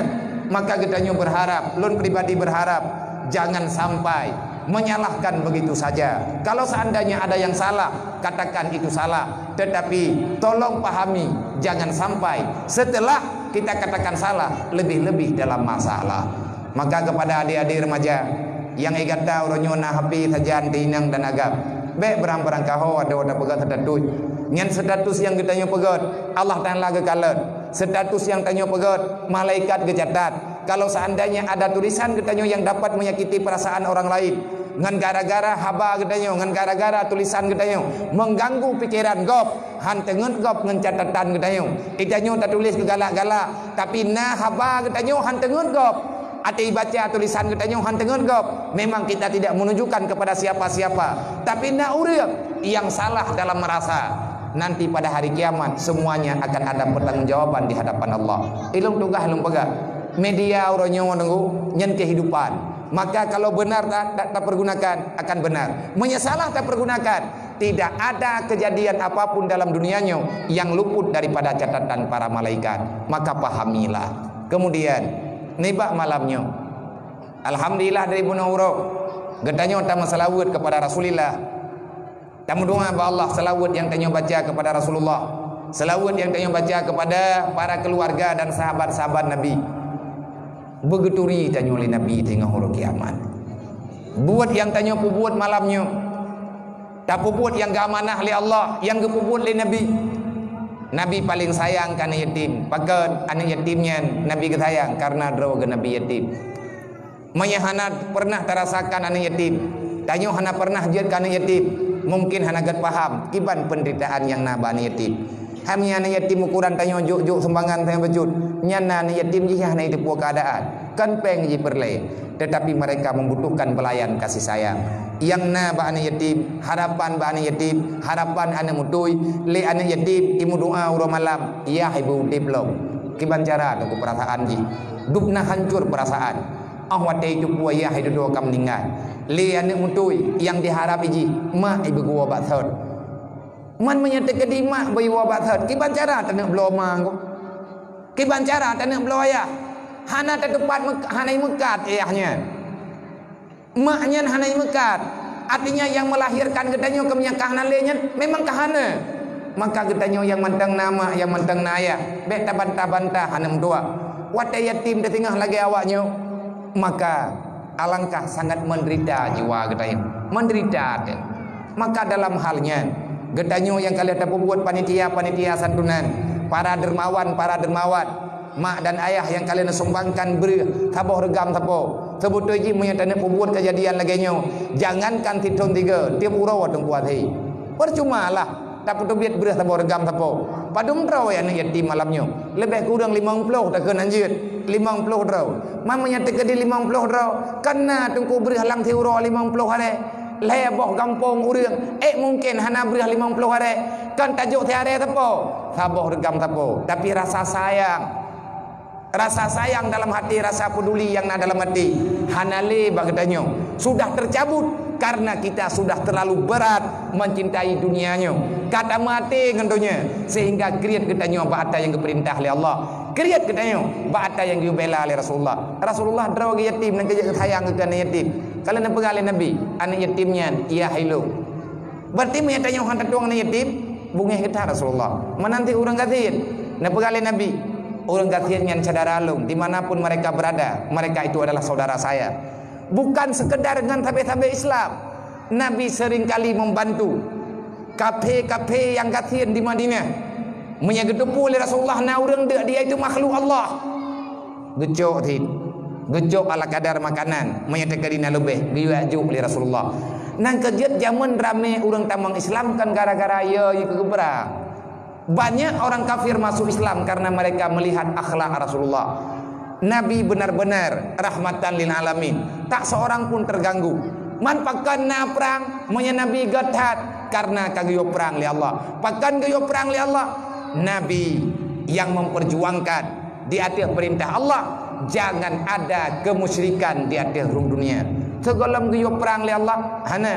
Maka geutanyoe berharap, lôn pribadi berharap, jangan sampai menyalahkan begitu saja. Kalau seandainya ada yang salah, katakan itu salah. Tetapi, tolong pahami, jangan sampai setelah kita katakan salah, lebih-lebih dalam masalah. Maka kepada adik-adik remaja, nyang gata uroe nyoe na H P sajan teuinong dan agam, bèk beurang-beurang kaho adoe tapeugöt status. Nyan status nyang geutanyoe peugöt, Allah Taala geukalon. Status nyang tanyoe peugöt, malaikat geucatat. Kalau seandainya ada tulisan geutanyoe yang dapat menyakiti perasaan orang lain, ngon gara-gara haba geutanyoe, ngon gara-gara tulisan geutanyoe, mengganggu pikiran gob, han teungeut gob ngon catatan geutanyoe. Geutanyoe tatulis keu galak-galak, tapi na haba geutanyoe han teungeut gob. Até baca tulisan geutanyoe han teungeut gob, memang kita tidak menunjukkan kepada siapa-siapa. Tapi na ureuëng nyang salah dalam merasa, nanti pada hari kiamat semuanya akan ada pertanggungjawaban di hadapan Allah. Ilôn tugaih lôn peugah. Media uroe nyoe nunggu nyan kehidupan. Maka kalau benar ta-, ta-, tapergunakan, akan benar. Meunyoe salah tapergunakan, tidak ada kejadian apapun dalam dunia nyoe yang luput daripada catatan para malaikat. Maka pahamilah. Kemudian, nibak malam nyoe, alhamdulillah dari bunoe uroe, geutanyoe tameuseulaweuet kepada Rasulillah. Tameudoa bak Allah, seulaweuet nyang tanyoe baca kepada Rasulullah, seulaweuet nyang tanyoe baca kepada para keluarga dan sahabat-sahabat Nabi. Beugeuturi tanyoe lé Nabi teungoh uroe kiamat. Buet nyang tanyoe peubuet malam nyoe, Tapeubuet nyang geuamanah lé Allah, nyang geupeubuet lé Nabi. Nabi paleng sayang keu aneuk yatim. Pakon aneuk yatim nyan Nabi geusayang? Kareuna droe geuh Nabi yatim. Meunyoe hana pernah tarasakan aneuk yatim, tanyoe hana pernah jeuet keu aneuk yatim, mungken hana gét paham kiban peunderitaan nyang na bak aneuk yatim. Hai meunyoe aneuk yatim ukuran tanyoe jok-jok sumbangan tanyoe bacut, nyan na aneuk yatim jih hana jiteupeue keuadaan, kon péng jih peureulée, tetapi mereka membutuhkan pelayan kasih sayang. Nyang na bak aneuk yatim, harapan bak aneuk yatim, harapan aneuk mutui, lé aneuk yatim imeudoa uroe malam, "Yah, ibu udeb lom." Kiban cara teungku peurasaan jih? Dubna hancor peurasaan. Óh watée jiteupeue yah dudoe ka meuninggai, lé aneuk mutui nyang jiharab jih, mak ibeugoe bak thot. Man meunyoe teukeudi mak beuiwoe bak thot, kiban cara taneuk bloe ma ko? Kiban cara taneuk bloe ayah? Hana tatupat meuk-, hana imeukat ayah nyan. Mak nyan hana imeukat. Artinya nyang melahirkan geutanyoe keu meunyoe ka hana lé nyan memang ka hana. Maka geutanyoe nyang mantong na mak, nyang mantong na ayah, bék tabantah-bantah hana meutuah. Watée yatim teusingoh lagée awaknyoe, maka alangkah sangat menderita jiwa geutanyoe. Menderita teuh. Maka dalam hal nyan, geutanyoe nyang ka lheueh tapeubuet panitia-panitia santunan, para dermawan, para dermawat, mak dan ayah nyang ka lheueh neusumbangkan breueh saboh reugam sapo. Seubeutôi jih meunyoe taneuk peubuet keujadian lagée nyoe, jangankan sithon tiga, tieb uroe teungku até. Percumalah tapeuteubiet breueh saboh reugam sapo. Padum droe aneuk yatim malam nyoe? Leubeh kureueng limong ploh takheun hanjeuet. Limong ploh droe. Man meunyoe teukeudi limong ploh droe, kon na teungku breueh lam siuroe limong ploh aré. Lhée boh gampông ureuëng, ék mungken hana breueh limong ploh aré, kon tajok siaré sapo, saboh reugam sapo. Tapi rasa sayang, rasa sayang dalam hati, rasa peduli nyang na dalam hati, hana lé bak geutanyoe. Sudah tercabut karena kita sudah terlalu berat mencintai dunia nyoe. Ka tameuaté ngon donya sehingga kriet geutanyoe bak ata nyang geupeurintah lé Allah. Kriet geutanyoe bak ata nyang geubela lé Rasulullah. Rasulullah droe geuh yatim, nyang geujak sayang keu aneuk yatim. Ka lheueh neupeugah lé Nabi, "Aneuk yatim nyan yah ilôn." Berarti meunyoe tanyoe hana tatueng aneuk yatim, beungéh geuh that Rasulullah. Meunan cit ureuëng gasien. Neupeugah lé Nabi, "Ureuëng gasien nyan syedara lôn, di mana pun mereka berada, mereka itu adalah saudara saya." Bukan sekedar ngon sabe-sabe Islam. Nabi seringkali membantu kafé-kafé nyang gasien di Madinah. Meunyoe geuteupeue lé Rasulullah na ureuëng deuk dia itu makhluk Allah, geucok cit, geucok ala kadar makanan, meunyoe teukeudi na leubeh, geuyue jok lé Rasulullah. Nyang keujeuet jameun ramé ureuëng tamong Islam kon gara-gara yo keu geuprang. Banyak orang kafir masuk Islam karena mereka melihat akhlak Rasulullah. Nabi benar-benar rahmatan lil alamin. Tak seorang pun terganggu. Man pakon na prang, meunyoe Nabi gét that, karena ka geuyue prang lé Allah. Pakon geuyue prang lé Allah? Nabi yang memperjuangkan di ateueh peurintah Allah, jangan ada kemusyrikan di ateueh rhueng dunia. Sigohlom geuyue prang lé Allah? Hana.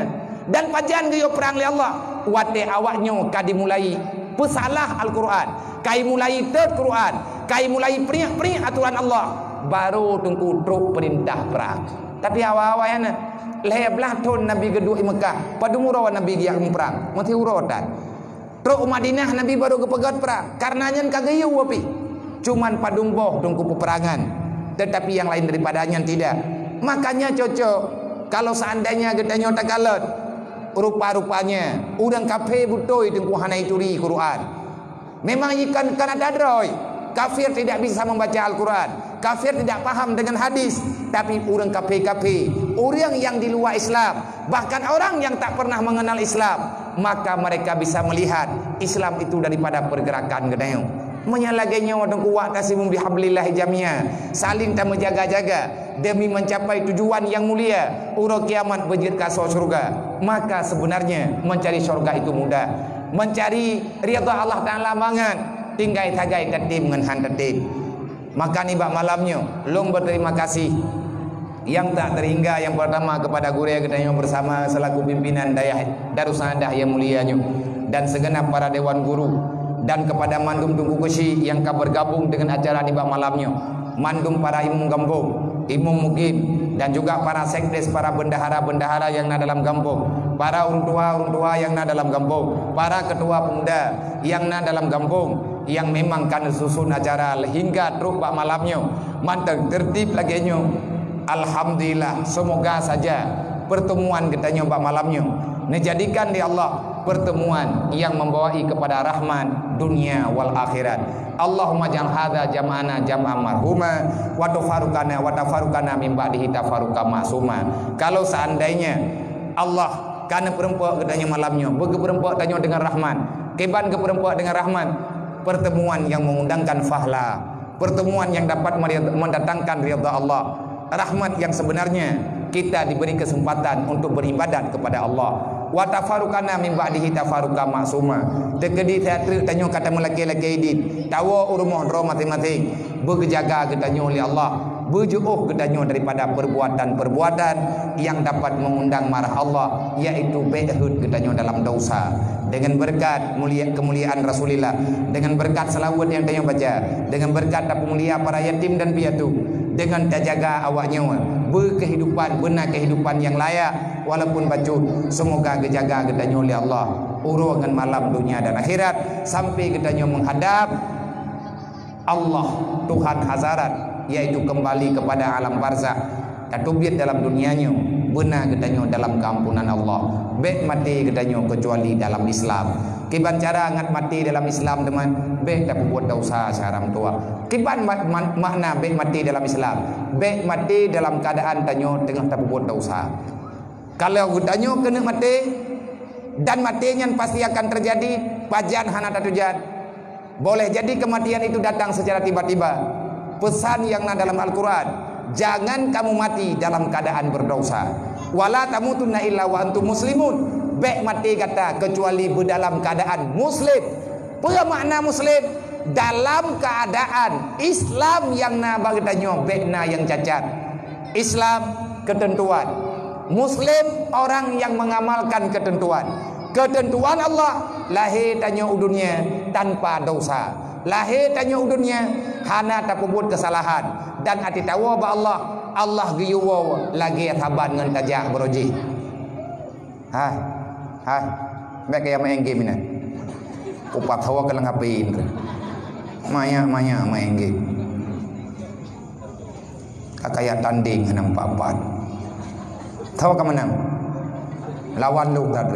Dan pajan geuyue prang lé Allah? Watée awaknyoe ka dimulai peusalah Al-Quran, ka dimulai teuet Quran, ka dimulai priek-priek aturan Allah, baru teungku trok peurintah prang. Tapi awai-awai hana. Lhée blaih thon Nabi geuduek di Meukah, padum uroe Nabi geujak muprang? Meusiuroe that. Trok u Madinah Nabi baru geupeugét prang, kareuna nyan ka geuyue pih. Cuman padum boh teungku peuperangan, tetapi yang lain daripada nyan tidak. Makanya cocok kalau seandainya geutanyoe takalon, rupa-rupanya ureuëng kafé beutôi teungku hana jituri Quran. Memang ikan kan ada droe. Kafir tidak bisa membaca Al-Quran. Kafir tidak paham dengan hadis. Tapi ureuëng kafé-kafé, ureuëng yang di luar Islam, bahkan orang yang tak pernah mengenal Islam, maka mereka bisa melihat Islam itu daripada pergerakan geutanyoe. Meunyoe lagée nyoe teungku, wa'tasimu bihablillahi jamia, saling tameujaga-jaga demi mencapai tujuan yang mulia, uroe kiamat beujeuet kasoe syurga. Maka sebenarnya mencari syurga itu mudah. Mencari ridha Allah Taala mangat, tinggai sagai tatem ngon han tatem. Maka nibak malam nyoe, lôn berterima kasih yang tak terhingga yang pertama kepada gurée geutanyoe bersama selaku pimpinan Dayah Darussaaddah yang mulia nyoe, dan segenap para dewan guru, dan kepada mandum teungku keuchik yang ka bergabung dengan acara nibak malam nyoe, mandum para imum gampông, imum mukim, dan juga para sekdes, para bendahara-bendahara yang na dalam gampông, para ureuëng tuha-ureuëng tuha yang na dalam gampông, para ketua pemuda yang na dalam gampông, yang memang ka neususun acara hingga trok bak malam nyoe, mantong tertib lagée nyoe. Alhamdulillah, semoga saja pertemuan geutanyoe bak malam nyoe Neujadikan lé Allah pertemuan nyang membawai kepada rahmat dunia wal akhirat. Allahumma ja'al hadza jam'ana jam'an marhuma wa tafarruqana wa tafarruqana min ba'dihi tafarruqan ma'suma. Kalau seandainya Allah ka neupeureumpok geutanyoe malam nyoe, beugeupeurumpok tanyoe deungon rahmat, kiban geupeureumpok deungon rahmat, pertemuan yang mengundangkan fahla, pertemuan yang dapat meri-, mendatangkan ridha Allah, rahmat yang sebenarnya, kita diberi kesempatan untuk beribadat kepada Allah. Wa tafarruqana min ba'dihi tafarruqan ma'suma. Teukeudi siat treuk tanyoe ka tameulakée-lakée idin, tawoe u rumoh droe maséng-maséng, beugeujaga geutanyoe lé Allah, beujiôh geutanyoe daripada perbuatan-perbuatan yang dapat mengundang marah Allah, yaitu bék rhot geutanyoe dalam dosa. Dengan berkat mulia, kemuliaan Rasulullah, dengan berkat selawat yang tanyoe baca, dengan berkat tapeumulia para yatim dan piatu, dengan tajaga awak nyoe, beu kehidupan, beuna kehidupan yang layak, walaupun bacut, semoga geujaga geutanyoe lé Allah, uroe ngon malam dunia dan akhirat, sampai geutanyoe menghadap Allah, Tuhan hazarat, yaitu kembali kepada alam barzakh. Tateubiet dalam dunia nyoe, beuna geutanyoe dalam keampunan Allah. Bék maté geutanyoe keucuali dalam Islam. Kiban cara ngat maté dalam Islam teuma, bék tapeubuet dosa siharam tuha. Kiban ma-, ma-, makna bék maté dalam Islam? Bék maté dalam keadaan tanyoe teungoh tapeubuet dosa. Kalau geutanyoe keuneuk maté, dan maté nyan pasti akan terjadi, pajan hana tatujan. Boleh jadi kematian itu datang secara tiba-tiba. Pesan yang na dalam Al-Quran, "Jangan kamu mati dalam keadaan berdosa. Wala tamutunna illa wa antum muslimun." Bék maté gata kecuali beudalam keadaan muslim. Peue makna muslim? Dalam keadaan Islam nyang na bak geutanyoe, bék na nyang cacat. Islam, ketentuan. Muslim, orang yang mengamalkan ketentuan. Ketentuan Allah, lahé tanyoe u dunia tanpa dosa. Lahé tanyoe u dunia hana tapeubuet keusalahan. Dan até tawoe bak Allah, Allah geuyue woe lagée saban ngon tajak baroe jih. Hai, hai, bék kaya main game nyan. Kupat hawa keulang H P indra. Maya-maya main game. Ka kaya tanding hana meupat-pat. Tho ka meunang. Lawan lôn that.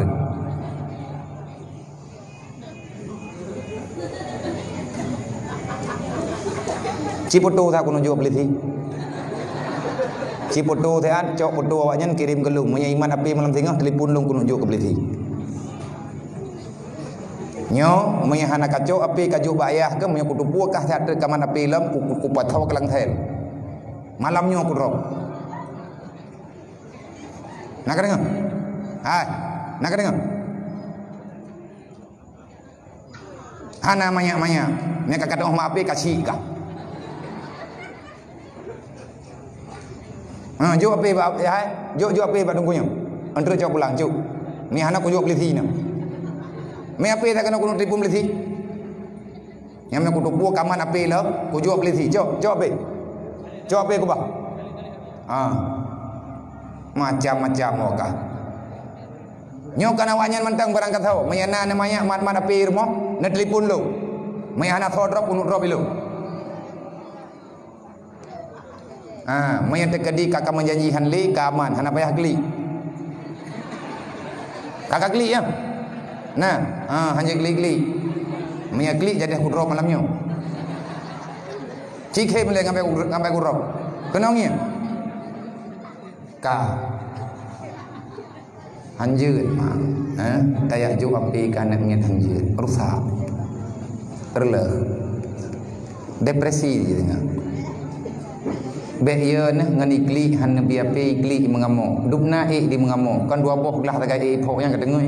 Ciputu that keuneuk jok peulisi. Ciputu that, cok putu awaknyan kirém keu lôn. Meunyoe imat api malam singoh, telepon lôn keuneuk jok keu peulisi. Nyoe, meunyoe hana kacok api kajok bak ayah keuh, meunyoe kuteupue kah that kaman api lom, ku, ku, kupathau keulang thèn. Malam nyoe kudrob. Na ka deungoe? Hai, na ka deungoe? Hana manyak-manyak. Nyan ka katong mapi ka sik kah. Ha, jok api bak, ya, hai. Jok, jok api bak teungku nyoe. Antre cok pulang, cok. Ni hana kujok pelisi nyoe. Mi api tak kena kunu tipu pelisi. Nyang meukutupu kaman api lom, kujok pelisi. Cok, cok api. Cok api kubah. Ha. Macam-macam moka. Nyoe kan awaknyan mantong barang katho. Meunyo na neumanyak mat-mat api rumoh, neutelepon lôn. Meunyo hana tho drob, keuneuk drob ilôn. Ha, meunyo teukeudi ka, ka meujanji han lé, ka aman, hana payah klik. Ka, ka klik ya. Nah, ha, hana klik-klik. Meunyo klik jadi kudrob malam nyoe. Cikhe meulé ngampai, ngampai kudrob. Keunong ya. Ka. Hanjeut, ha? Tayak jok api ka aneuk miet hanjeut. Rusak. Reuleuh. Depresi jih teungoh. Bék ye neuh ngon iklik han neubi api iklik meungamok. Dubna ék di meungamok. Kon dua boh glah tagai ék phok nyang ka teungoh.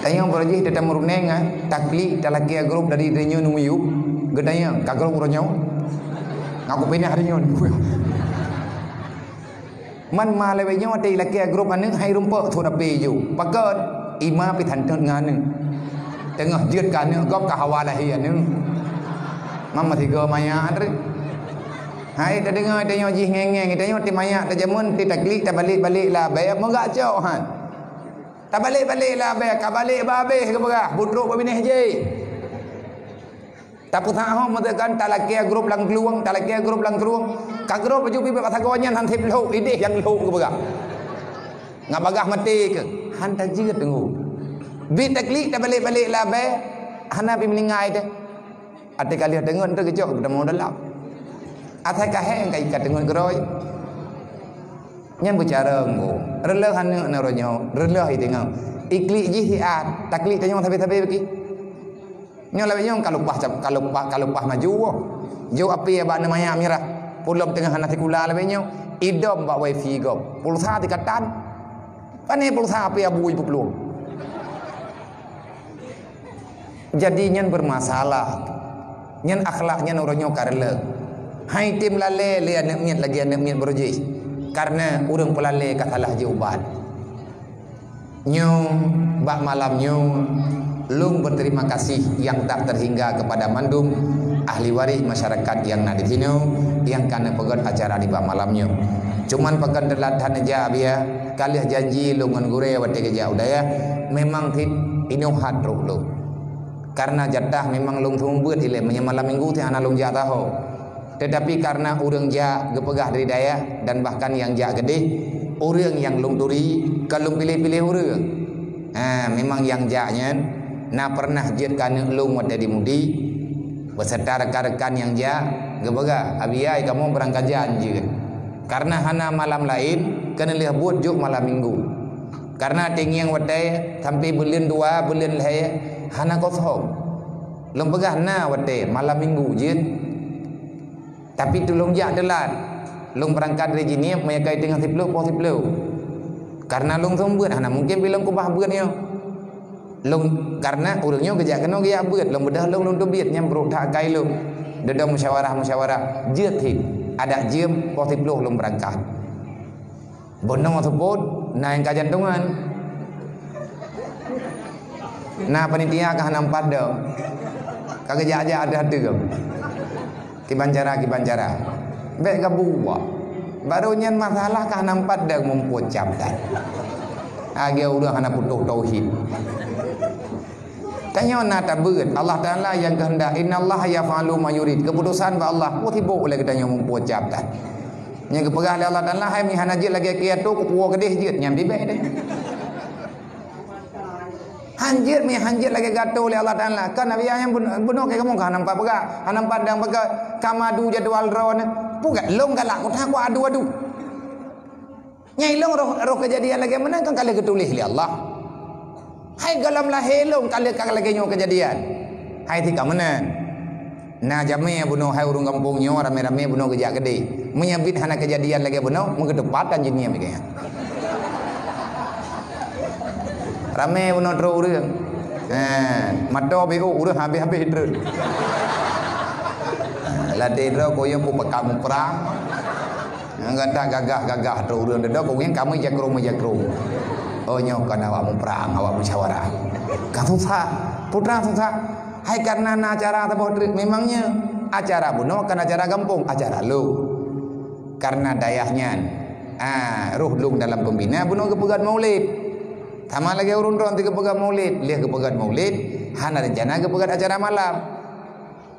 Tanyoe baroe jih teutameurunéng, ha? Taklik talakée grup dari donya neumiyueb. Geutanyoe ka grup uroe nyoe. Ngaku pinah donya. Man ma lawét nyoe watée ilakée grup aneuk hai rumpok thon api ju. Pakon? Ima pi thantot ngon aneuk. Teungoh jeuet keu aneuk gob ka hawa lahé aneuk. Mam meusigoe maya treuk. Hai tadeungoe tanyoe jih ngeng-ngeng, tanyoe ti maya tajameun ti taklik tabalek-balek labée meugak cok han. Tabalek-balek labée ka balek babeh geupeugah butrok babinéh jih. Tapeusahoe meuteukon talakée grup lam klueng, talakée grup lam klueng. Ka grup laju pibak sagoe nyan han sép lhok, idéh nyang lhok geupeugah. Ngat bagah maté keu? Han tajeuet teunggu. Bit taklik tabalek-balek labai, hana pi meuninggai teuh. Até ka lheueh teungeut teuh geucok geutamong dalam. Asai ka hék ka ikat teungeut keurôi. Nyan beucara ngô. Reuloh aneuk na uroe nyoe, reuloh i teungoh. Iklik jih siat, taklik tanyoe sabe-sabe baki. Nyoe lawét nyoe ka lupah, ka lupah, ka lupah maju woh. Jok api bak neumaya mirah. Pulom teungoh hana sikula lawét nyoe. Idom bak wifi gob. Pulsa tikatan. Pane pulsa api abu ipuplueng. Jadi nyan bermasalah. Nyan akhlak nyan uroe nyoe ka reuloh. Hai tem lalé lé aneuk miet lagée aneuk miet beurujih. Karena ureuëng peulalé ka salah jiubat. Nyoe, bak malam nyoe, lôn berterima kasih yang tak terhingga kepada mandum ahli waris masyarakat yang na di sinoe, yang ka neupeugét acara di bak malam nyoe. Cuman pakon teulat that neujak biya, ka lheueh janji lôn ngon gurée watée geujak u dayah, memang cit inoe hat trok lôn. Karena jatah memang lôn seumeubeuet ilée meunyoe malam minggu teuh hana lôn jak taho. Tetapi karena ureuëng jak geupeugah dari dayah dan bahkan nyang jak keudeh, ureuëng nyang lôn turi, ka lôn piléh-piléh ureuëng. Ha, memang nyang jak nyan na pernah jeuet keu aneuk lôn watée di Mudi, beserta rekan-rekan nyang jak geupeugah, "Abi ai, kamoe beurangkat jak jeuet." Karena hana malam laén, keuneulheueh buet jok malam minggu. Karena teungieng watée sampai buleuen dua, buleuen lhée hana kosong. Lôn peugah na watée malam minggu jeuet. Tapi tulông jak teulat. Lôn beurangkat dari Jeunieb meunyoe ka teungoh siploh poh siploh. Karena lôn seumeubeuet hana mungken pi lôn keubah beuet nyoe. Lôn, karena ureuëng nyoe geujak keunoe geujak beuet, lôn beudôh lôn, lôn teubiet nyang brok that kai lôn. Dedong musyawarah-musyawarah, jeuet cit. Adak jeuem poh siploh lôn beurangkat. Bunoe seupôt na nyang ka jantungan. Na panitia ka hana meupat dong. Ka geujak-jak ateueh ateueh. Kiban cara, kiban cara. Bék gabuwa. Barô nyan masalah ka hana meupat dong mumpot cap that. Lagée ureuëng hana putôh tauhid. Tanyoe na tabeuet, Allah Taala nyang keuheundak, "Innallaha yaf'alu ma yurid." Keuputosan bak Allah, peue sibok lé geutanyoe mumpok cap that. Nyang geupeugah lé Allah Taala, "Hai mi hana jeuet lagée kiatu, kupuwoe keudeh jeuet," nyan bibéh deh. Han jeuet mi han jeuet lagée gato lé Allah Taala. Kan Nabi nyang bunoe keu kamoe ka hana meupat peugah, hana meupat dong peugah, ka madu jadwal droeneuh. Peugah lôn galak kuta ku adu-adu. Nyang ilôn roh, roh keujadian lagée meunan kan ka lheueh geutuléh lé Allah. Hai gohlom lahé lôn ka lheueh ka lagée nyoe keujadian. Hai tika meunan. Na jamé bunoe hai ureuëng gampông nyoe ramé-ramé bunoe geujak keudeh. Meunyoe bit hana keujadian lagée bunoe, meugeuteupat kan jih ngieng lagée nyan. Ramé bunoe trok ureuëng. Ha, mato beu ureuëng habéh-habéh treuk. Ladé droe kuyong peupakat muprang. Nyang gata gagah-gagah tu ureuëng dedo kuyong kamoe jakro-jakro. Oh nyoe kan awak muprang, awak musyawarah. Ka susah, putra susah. Hai karena na acara saboh treuk memangnya acara bunoe kan acara gampông, acara lôn. Karena dayah nyan, ah, roh lôn dalam pembina bunoe geupeugét maulid. Sama lagée ureuëng droe teuka geupeugét maulid, lheueh geupeugét maulid, hana rencana geupeugét acara malam.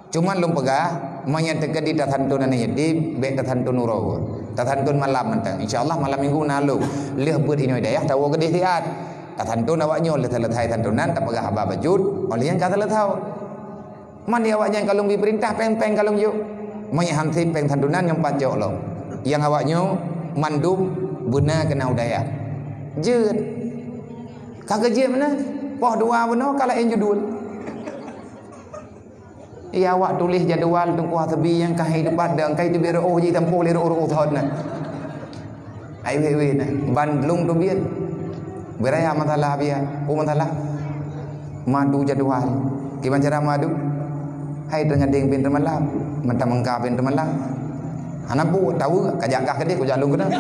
Cuman lôn peugah, meunyoe teukeudi tasantun aneuk yatim, bék tasantun uroe. Tasantun malam mantong. Insya Allah malam minggu na lôn. Lheueh beuet inoe dayah tawoe keudeh siat. Tasantun awak nyoe lheueh seuleuhai santunan tapeugah haba bacut, oh lheueh nyan ka seuleuhai. Man di awak nyan ka lôn bi peurintah péng-péng ka lôn jok. Meunyoe han sép péng santunan nyoe pat jok lom. Nyang awak nyoe mandum beuna keunan u dayah. Jeuet. Ka keujeuet meunan. Poh dua bunoe ka laén judul. Iya awak tuléh jadwal teungku haseubi nyang ka hai teupat dan kai teubiet reuôh jih tampôh lé reuôh-reuôh thon na. Ai wéh-wéh na ban lông teubiet. Beuraya masalah biya, peue masalah? Madu jadwal. Kiban cara madu? Hai teungadeng pintoe malam, mata mengka pintoe malam. Hana bu tahu ka jak gah keudeh ku jak lông keunan.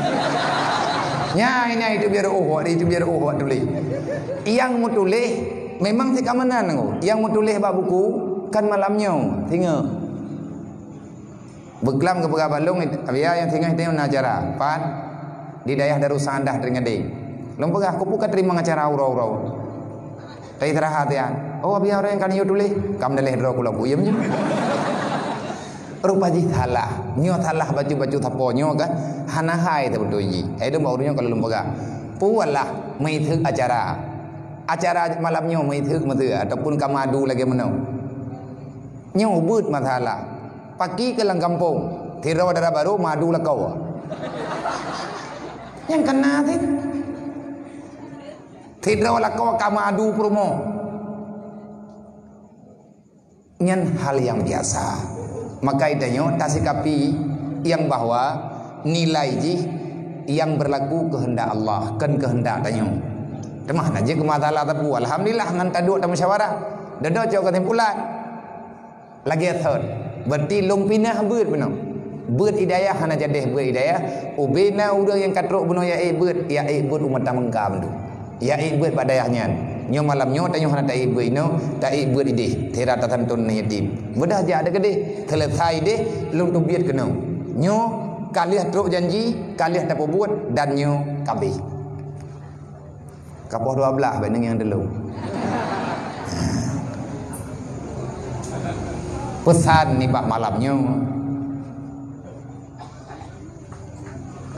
Nya ini itu biar oh, itu biar oh tuléh. Yang meutuléh Memang si ka meunan nanggu. Nyang meutuléh bak buku kan malam nyoe, singoh. Beuklam geupeugah bak lôn, Abiya nyang singoh itu na acara. Pat di dayah Darussadah Trenggalek. Lôn peugah, "Keupeue ka teurimong acara uroe-uroe?" Teuistirahat nyan. "Oh, Abiya ureuëng kan yue tuléh, ka meudaléh droe kulom buyem je." Rupa jih salah. Nyoe salah bacut-bacut sapo nyoe kan? Hana hai teubeutôi jih. Hai dong bak ureuëng nyoe kalau lôn peugah. Pualah meuitheuk acara. Acara malam nyoe meuitheuk meuteue ataupun ka madu lagée meunoe. Nyoe ubeuet masalah. Paki keu lam gampông, sidroe dara barô madu lakoe. Nyang kana cit. Sidroe lakoe ka madu peurumoh. Nyan hal nyang biasa. Maka geutanyoe tasikapi nyang bahwa nilai jih nyang berlaku keuheundak Allah, kon keuheundak tanyoe. Teuma hana jeuet keu masalah teupeu. Alhamdulillah, ngon taduek tamusyawarah. Dudoe cok keusimpulan. Lagée thon. Berarti lôn pinah beuet bunoe. Beuet hidayah hana jadeh beuet hidayah. Ubena ureuëng nyang ka trok bunoe ya ék beuet, ya ék beuet umat tamengka mandum. Ya ék beuet bak dayah nyan. Nyoe malam nyoe tanyoe hana taék beuet inoe, taék beuet ideh, sira tasantun aneuk yatim. Beudôh jak deuh keudeh, seuleusai ideh, lôn teubiet keunoe. Nyoe ka lheueh trok janji, ka lheueh tapeubuet, dan nyoe ka abéh. Ka poh dua belas, bak nyang dulu. Peusan nibak malam nyoe.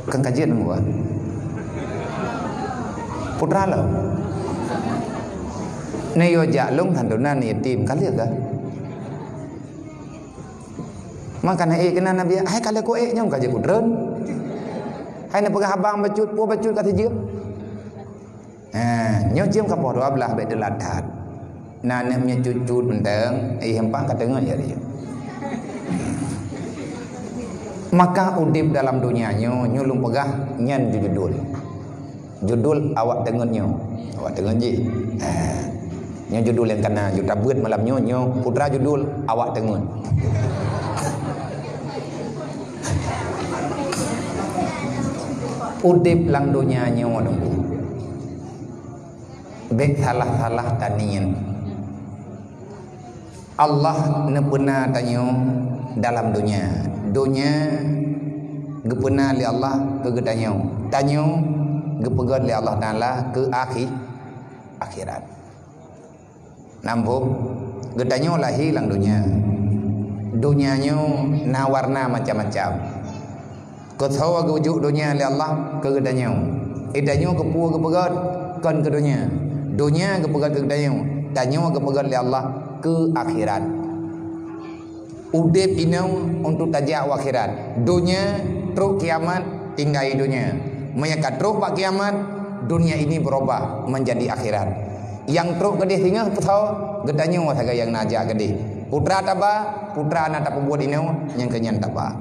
Kan kajian buat. Putra lo. Nyoe jak lôn santunan yatim kali ka. Maka na ék keunan Nabi, "Hai kali ku ék nyang ka jeuet kudron." Hai na peugah abang bacut, po bacut ka sijeuem. Ha, nyoe jeuem ka poh dua belas bék teulat that. Na aneuk meunyoe cut-cut mantong, eh, hempang ka teungeut ya dia. Maka udeb dalam dunia nyoe, nyoe lôn peugah nyan judul. Judul awak teungeut nyoe. Awak teungeut jih. Ha. Nyoe judul nyang kana, judul tabeuet malam nyoe, nyoe putra judul awak teungeut. Udeb lam dunia nyoe nunggu. Bék salah-salah taniet. Allah neupeuna tanyoe dalam dunia. Dunia geupeuna lé Allah keu geutanyoe. Tanyoe geupeugét lé Allah Taala keu akhi-, akhirat. Nambung, geutanyoe lahé lam dunia. Dunia nyoe na warna macam-macam. Keu soe geujok dunia lé Allah keu geutanyoe. Geutanyoe keu peue geupeugét, kon keu dunia. Dunia geupeugét keu geutanyoe. Tanyoe geupeugét lé Allah keu akhirat. Udeb inoe untuk tajak u akhirat. Dunia trok kiamat tinggai dunia. Meunyoe ka trok bak kiamat, dunia ini berubah menjadi akhirat. Nyang trok keudeh singoh peue soe, geutanyoe sagai nyang na jak keudeh. Putra taba, putra na tapeubuet inoe, nyang keu nyan taba.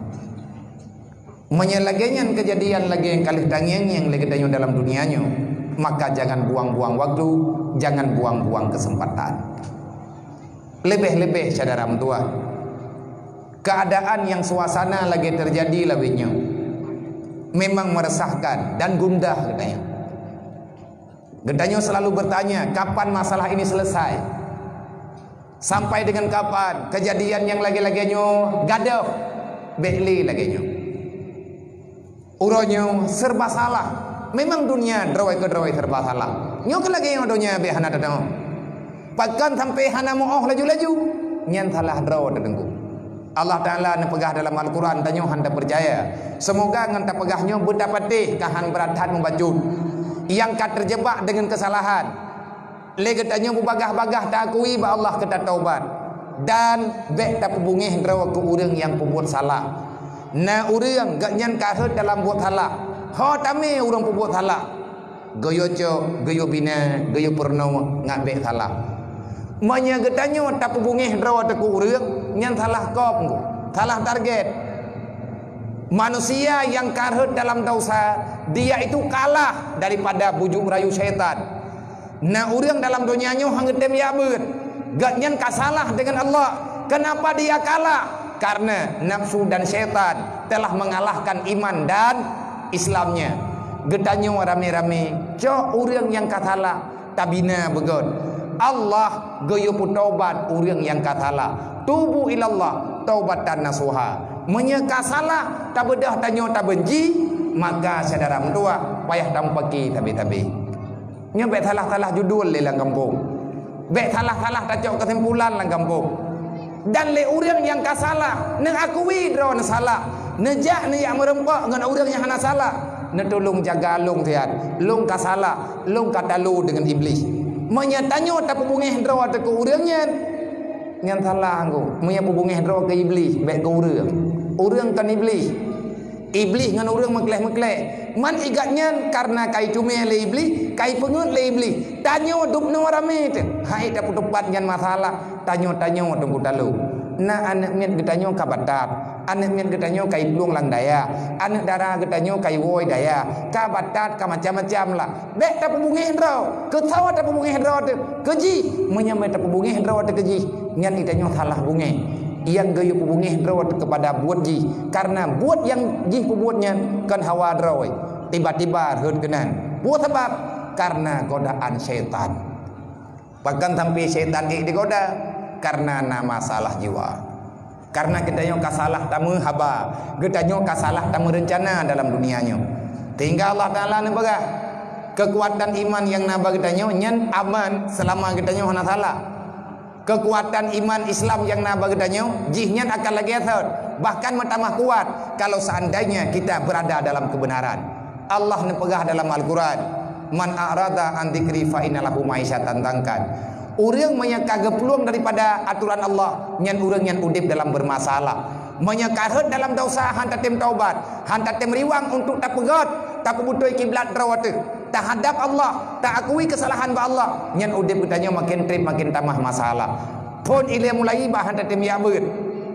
Meunyoe lagée nyan keujadian lagée nyang ka lheueh tangieng nyang lé geutanyoe dalam dunia nyoe, maka jangan buang-buang waktu, jangan buang-buang kesempatan. Leubeh-leubeh syedara meutuwah, keuadaan nyang suasana lagée teujadi lawét nyoe memang meureusahkan dan gundah geutanyoe. Geutanyoe selalu bertanya, kapan masalah ini selesai? Sampai dengan kapan keujadian nyang lagée-lagée nyoe gadôh? Bék lé lagée nyoe. Uroe nyoe serba salah. Memang dunia droe keudroe serba salah. Nyoe keuh lagée nyoe dunia bék hana teudeungoe. Pakon sampai hana meu-oh laju-laju? Nyan salah droe teudeungoe. Allah Taala neupeugah dalam Al-Quran, tanyoe hana tapeucaya. Seumoga ngon tapeugah nyoe beutapatéh ka han brat that mubacut nyang ka teujeubak deungon keusalahan. Lé geutanyoe beubagah-bagah taakui bak Allah keu tataubat, dan bék tapeubungéh droe keu ureuëng nyang peubuet salah. Na ureuëng geuhnyan ka rhot dalam buet salah, ho tamé ureuëng peubuet salah. Geuyue cok, geuyue bina, geuyue peurunoe ngat bék salah. Meunyoe geutanyoe tapeubungéh droe teuh keu ureuëng, nyan salah kop, salah target. Manusia nyang ka rhot dalam dosa, dia itu kalah daripada bujuk rayu syaitan. Na ureuëng dalam donya nyoe han geutem jak beuet, gobnyan ka salah deungon Allah. Kenapa dia kalah? Karena nafsu dan syaitan telah mengalahkan iman dan Islamnya. Geutanyoe ramé-ramé cok ureuëng nyang ka salah, tabina beugét. Allah geuyue peutobat ureuëng nyang ka salah. Tubu ilallah taubatan nasuha. Meunyoe ka salah, tabeudôh tanyoe tabeunci, maka syedara meutuwah payah tamuphaki sabe-sabe. Nyoe bék salah-salah judul lé lam gampông. Bék salah-salah tacok keusimpulan lam gampông. Dan lé ureuëng nyang ka salah, neuakui droe neusalah, neujak neujak meurumpok ngon ureuëng nyang hana salah, Neutulông jaga lông siat. Lông ka salah, lông ka talo deungon Iblih. Meunyoe tanyoe tapeubungeh droe teuh keu ureuëng nyan, nyan salah anggô. Meunyoe peubungeh droe keu Iblih, bék keu ureuëng. Ureuëng kon Iblih. Iblih ngon ureuëng meukleh-meukleh. Man igat nyan kareuna kai cumé lé Iblih, kai peungeuet lé Iblih. Tanyoe dubnoe ramé teuh. Hai tapeutupat nyan masalah. Tanyoe-tanyoe teungku talo. Na aneuëk miet geutanyoe ka batat, aneuëk miet geutanyoe ka iplueng lam dayah, aneuëk dara geutanyoe ka iwoe dayah, ka batat, ka macam-macam lah. Bék tapeubungeh droe. Keu soe tapeubungeh droe teuh? Keu jih. Meunyoe tapeubungeh droe teuh keu jih, nyan geutanyoe salah bungeh. Nyang geuyue peubungeh droe teuh keupada buet jih, kareuna buet nyang jih peubuet nyan kon hawa droe. Tiba-tiba rhot keunan. Peue sabab? Kareuna godaan syaitan. Pakon sampai syaitan ék digoda? Kareuna na masalah jiwa. Kareuna geutanyoe ka salah tameuhaba, geutanyoe ka salah tameureuncana dalam dunia nyoe. Sehingga Allah Taala neupeugah, keukuatan iman nyang na bak geutanyoe nyan aman seulama geutanyoe hana salah. Keukuatan iman Islam nyang na bak geutanyoe, jih nyan akan lagée thot, bahkan meutamah kuat kalau seandainya kita berada dalam kebenaran. Allah neupeugah dalam Al-Quran, "Man a'rada an dzikri fa inna lahu ma'isyatan dhanka." Ureuëng meunyoe ka geuplueng daripada atoran Allah, nyan ureuëng nyan udeb dalam bermasalah. Meunyoe ka rhot dalam dosa, han tatem taubat, han tatem riwang untuk tapeugét, tapeubutôi kiblat droe teuh, tahadab Allah, taakui keusalahan bak Allah, nyan udeb geutanyoe maken treb maken tamah masalah. Phon ilée mulai bah han tatem jak beuet.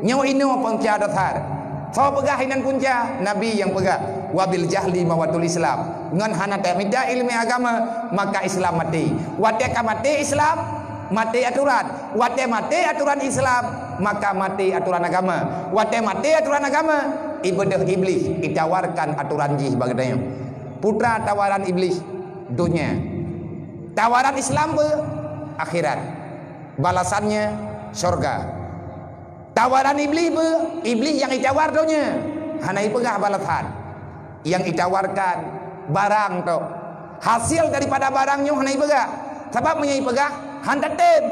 Nyoe inoe punca dasar. Soe peugah inan punca? Nabi nyang peugah, "Wabil jahli mawatul Islam." Ngon hana tamita iéleumé agama, maka Islam maté. Watée ka maté Islam, maté atoran. Watée maté atoran Islam, maka maté atoran agama. Watée maté atoran agama, ibeudôh Iblih itawarkan atoran jih bak geutanyoe. Peue tawaran Iblih? Donya. Tawaran Islam peue? Akhirat. Balasannya syurga. Tawaran Iblih peue? Iblih nyang itawar donya, hana ipeugah balasan. Nyang itawarkan barang tok. Hasil daripada barang nyoe hana ipeugah. Sabab meunyoe ipeugah, han tatem.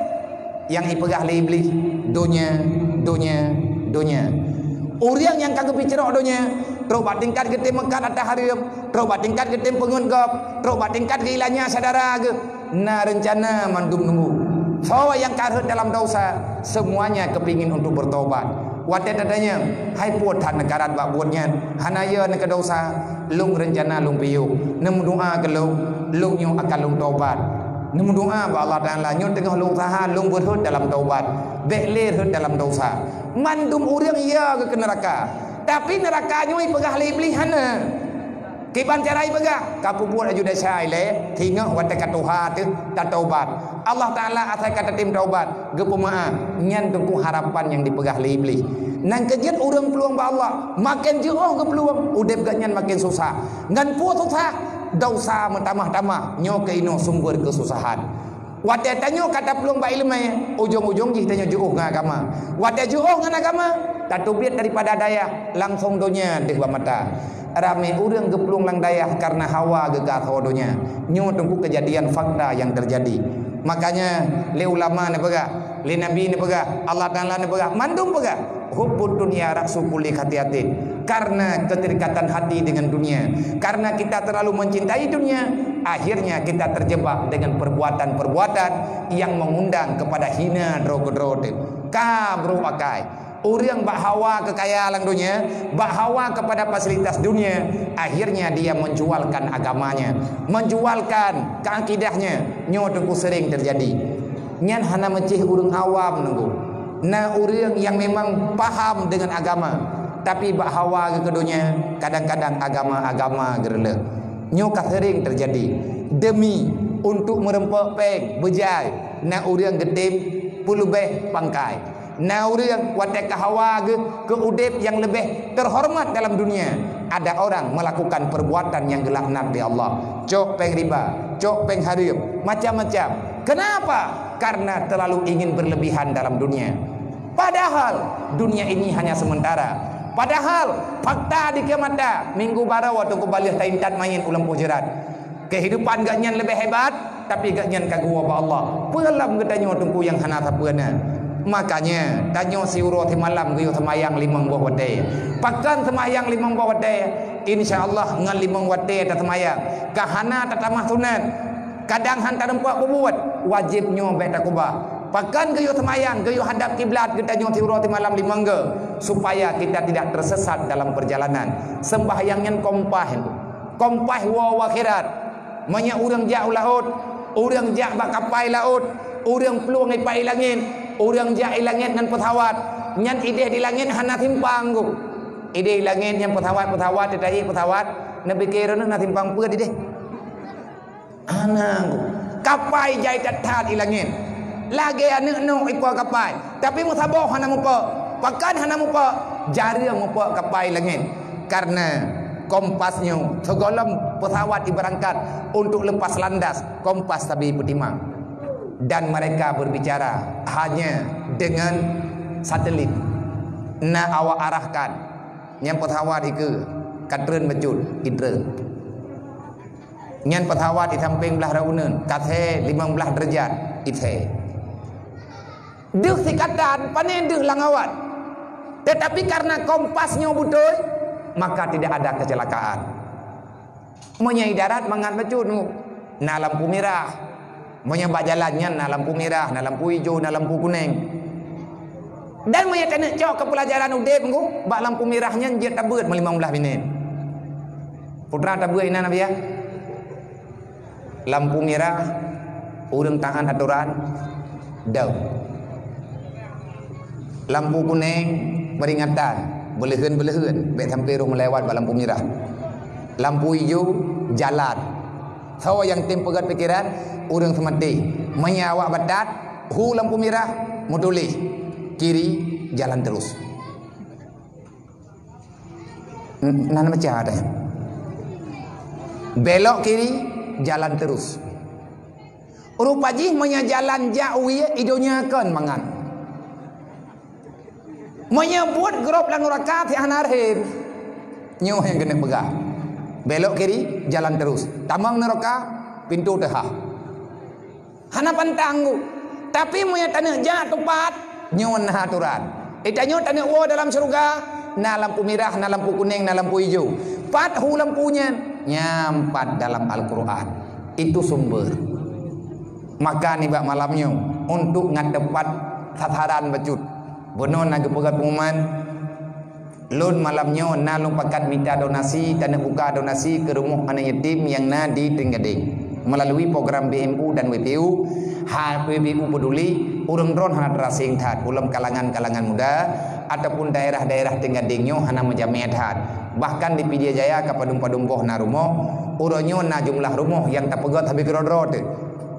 Nyang ipeugah lé Iblih, donya, donya, donya. Ureuëng nyang ka geupicrok donya, trok bak tingkat geutem meukat ata hareuem, trok bak tingkat geutem peungeuet gob, trok bak tingkat geuilanya syedara geuh. Na reuncana mandum nunggu. Soe nyang ka rhot dalam dosa, semuanya kepingin untuk bertobat. Watée tatanyong, "Hai peue that neukarat bak buet nyan? Hana yo neukeudesya?" Lôn reuncana lôn piôh. Neumeudoa keu lôn, lôn nyoe akan lôn tobat. Neumeudoa bak Allah Taala, nyoe teungoh lôn useuha lôn beurhot dalam tobat. Bék lé rhot dalam dosa. Mandum ureuëng yo geuh keu neuraka. Tapi neuraka nyoe ipeugah lé Iblih hana. Kiban cara ipeugah, ka peubuet laju desya ilée, teungoh watée ka tuha teuh tatobat. Allah Taala asai ka tatem taubat, geupeumeu'ah, nyan teungku harapan nyang dipeugah lé Iblih. Nyan keuh jeuet ureuëng plueng bak Allah, maken jiôh geuplueng, udeb geuhnyan maken susah. Ngon peue susah? Dosa meutamah-tamah, nyoe keuh inoe sumber keususahan. Watée tanyoe ka taplueng bak iéleumé, ujong-ujong jih tanyoe jiôh ngon agama. Watée jiôh ngon agama, tateubiet daripada dayah, langsong donya deuh bak mata. Ramé ureuëng geuplueng lam dayah kareuna hawa geugasoe donya. Nyoe teungku keujadian fakta nyang teujadi. Makanya lé ulama neupeugah, lé Nabi neupeugah, Allah Taala neupeugah, mandum peugah, "Hubbud dunya ra'su kulli khati'atin." Karena keterikatan hati dengan dunia, karena kita terlalu mencintai dunia, akhirnya kita terjebak dengan perbuatan-perbuatan yang mengundang kepada hina droe keudroe teuh. Ka brôk akai. Ureuëng bak hawa keu kaya lam dunia, bak hawa kepada fasilitas dunia, akhirnya dia menjualkan agamanya, menjualkan keakidahnya. Nyoe teungku sering terjadi. Nyan hana meucéh ureuëng awam teungku. Na ureuëng nyang memang paham dengan agama, tapi bak hawa geuh keu donya, kadang-kadang agama-agama geureuleuh. Nyoe ka sering terjadi. Demi untuk meureumpok péng, beujai, na ureuëng geutem peuleubeh pangkai. Na ureuëng watée ka hawa geuh keu udeb nyang leubeh terhormat dalam dunia, ada orang melakukan perbuatan yang geulaknat lé Allah. Cok péng riba, cok péng hareuem, macam-macam. Kenapa? Karena terlalu ingin berlebihan dalam dunia. Padahal dunia ini hanya sementara. Padahal fakta di kiamata, minggu baroe teungku baleueh taintat manyét u lampôh jeurat. Kehidupan geuhnyan leubeh hebat, tapi geuhnyan ka geuwoe bak Allah. Peue lom geutanyoe teungku nyang hana sapeue na? Makanya, tanyoe siuroe simalam geuyue seumayang limong boh watée. Pakon seumayang limong boh watée? Insya Allah, ngon limong watée taseumayang. Ka hana tatamah sunat. Kadang han tarumpok peubuet, wajéb nyoe bék takubah. Pakon geuyue seumayang, geuyue hadap kiblat geutanyoe siuroe simalam limong go, supaya kita tidak tersesat dalam perjalanan. Sembahyang nyan kompas, kompas woe u akhirat. Meunyoe ureuëng jak u laôt, ureuëng jak bak kapai laôt, ureuëng plueng ipat i langét, ureuëng jak i langét ngon peusawat, nyan idéh di langét hana simpang, Guru. Idéh i langét nyan peusawat-peusawat, teutajik peusawat, neupike droeneueh na simpang peue idéh? Hana, Guru. Kapai jai that-that i langét. Lagée aneuëk nyoe ipo kapai. Tapi meusaboh hana mupok. Pakon hana mupok? Jareueng mupok kapai langét. Karena kompas nyoe, sigohlom peusawat ibeurangkat untuk lepas landas, kompas sabe peutimang. Dan mereka berbicara hanya dengan satelit. Na awak arahkan, nyang peusawat ikeue ka treun bacut, itreun. Nyan peusawat di sampéng blaih rot uneun, ka thee limong blaih deurajat, ithee. Deuh sikatan, pane deuh lam awat. Tetapi karena kompas nyoe beutôi, maka tidak ada kecelakaan. Meunyoe i darat mangat bacut, na lampu mirah. Meunyoe bak jalan nyan na lampu mirah, na lampu ijo, na lampu kuneng. Dan meunyoe taneuk cok keu peulajaran udeb, Guru, bak lampu mirah nyan jeuet tabeuet meulimong blaih minét. Putra tabeuet inan, Abiya. Lampu mirah, ureuëng taát atoran, dong. Lampu kuneng, peringatan, beuleuheun-beuleuheun, bék sampoe rôh meulewat bak lampu mirah. Lampu ijo, jalan. Soe nyang tem peugét pikeran, ureuëng seumaté. Meunyoe awak batat, hu lampu mirah, meutuléh, kiri, jalan terus. N-, nan macam ada. Belok kiri, jalan terus. Rupa jih meunyoe jalan jak u ie, i donya kon mangat. Meunyoe buet grob lam nuraka, si hana rhem. Nyoe nyang keuneuk peugah. Belok kiri, jalan terus. Tamong nuraka, pintu teuhah. Hana pantang, Guru. Tapi meunyoe taneuk jak teupat, nyoe na aturan. Di tanyoe taneuk woe dalam syeuruga, na lampu mirah, na lampu kuneng, na lampu ijo. Pat hu lampu nyan? Nyan pat dalam Al-Quran. Itu sumber. Maka nibak malam nyoe, untuk ngat teupat sasaran bacut. Bunoe na geupeugah pengumuman, Lôn malam nyoe na lôn pakat mita donasi, taneuk buka donasi keu rumoh aneuk yatim nyang na di Trienggadeng. Melalui program B M U dan W P U, ha, W P U Peduli, ureuëng droen hana teuraseng that, ulôn kalangan-kalangan muda, ataupun daerah-daerah Trienggadeng nyoe hana meujamé that. Bahkan di Pidie Jaya ka padum-padum boh na rumoh, uroe nyoe na jumlah rumoh nyang tapeugét habéh keudroe-droe teuh.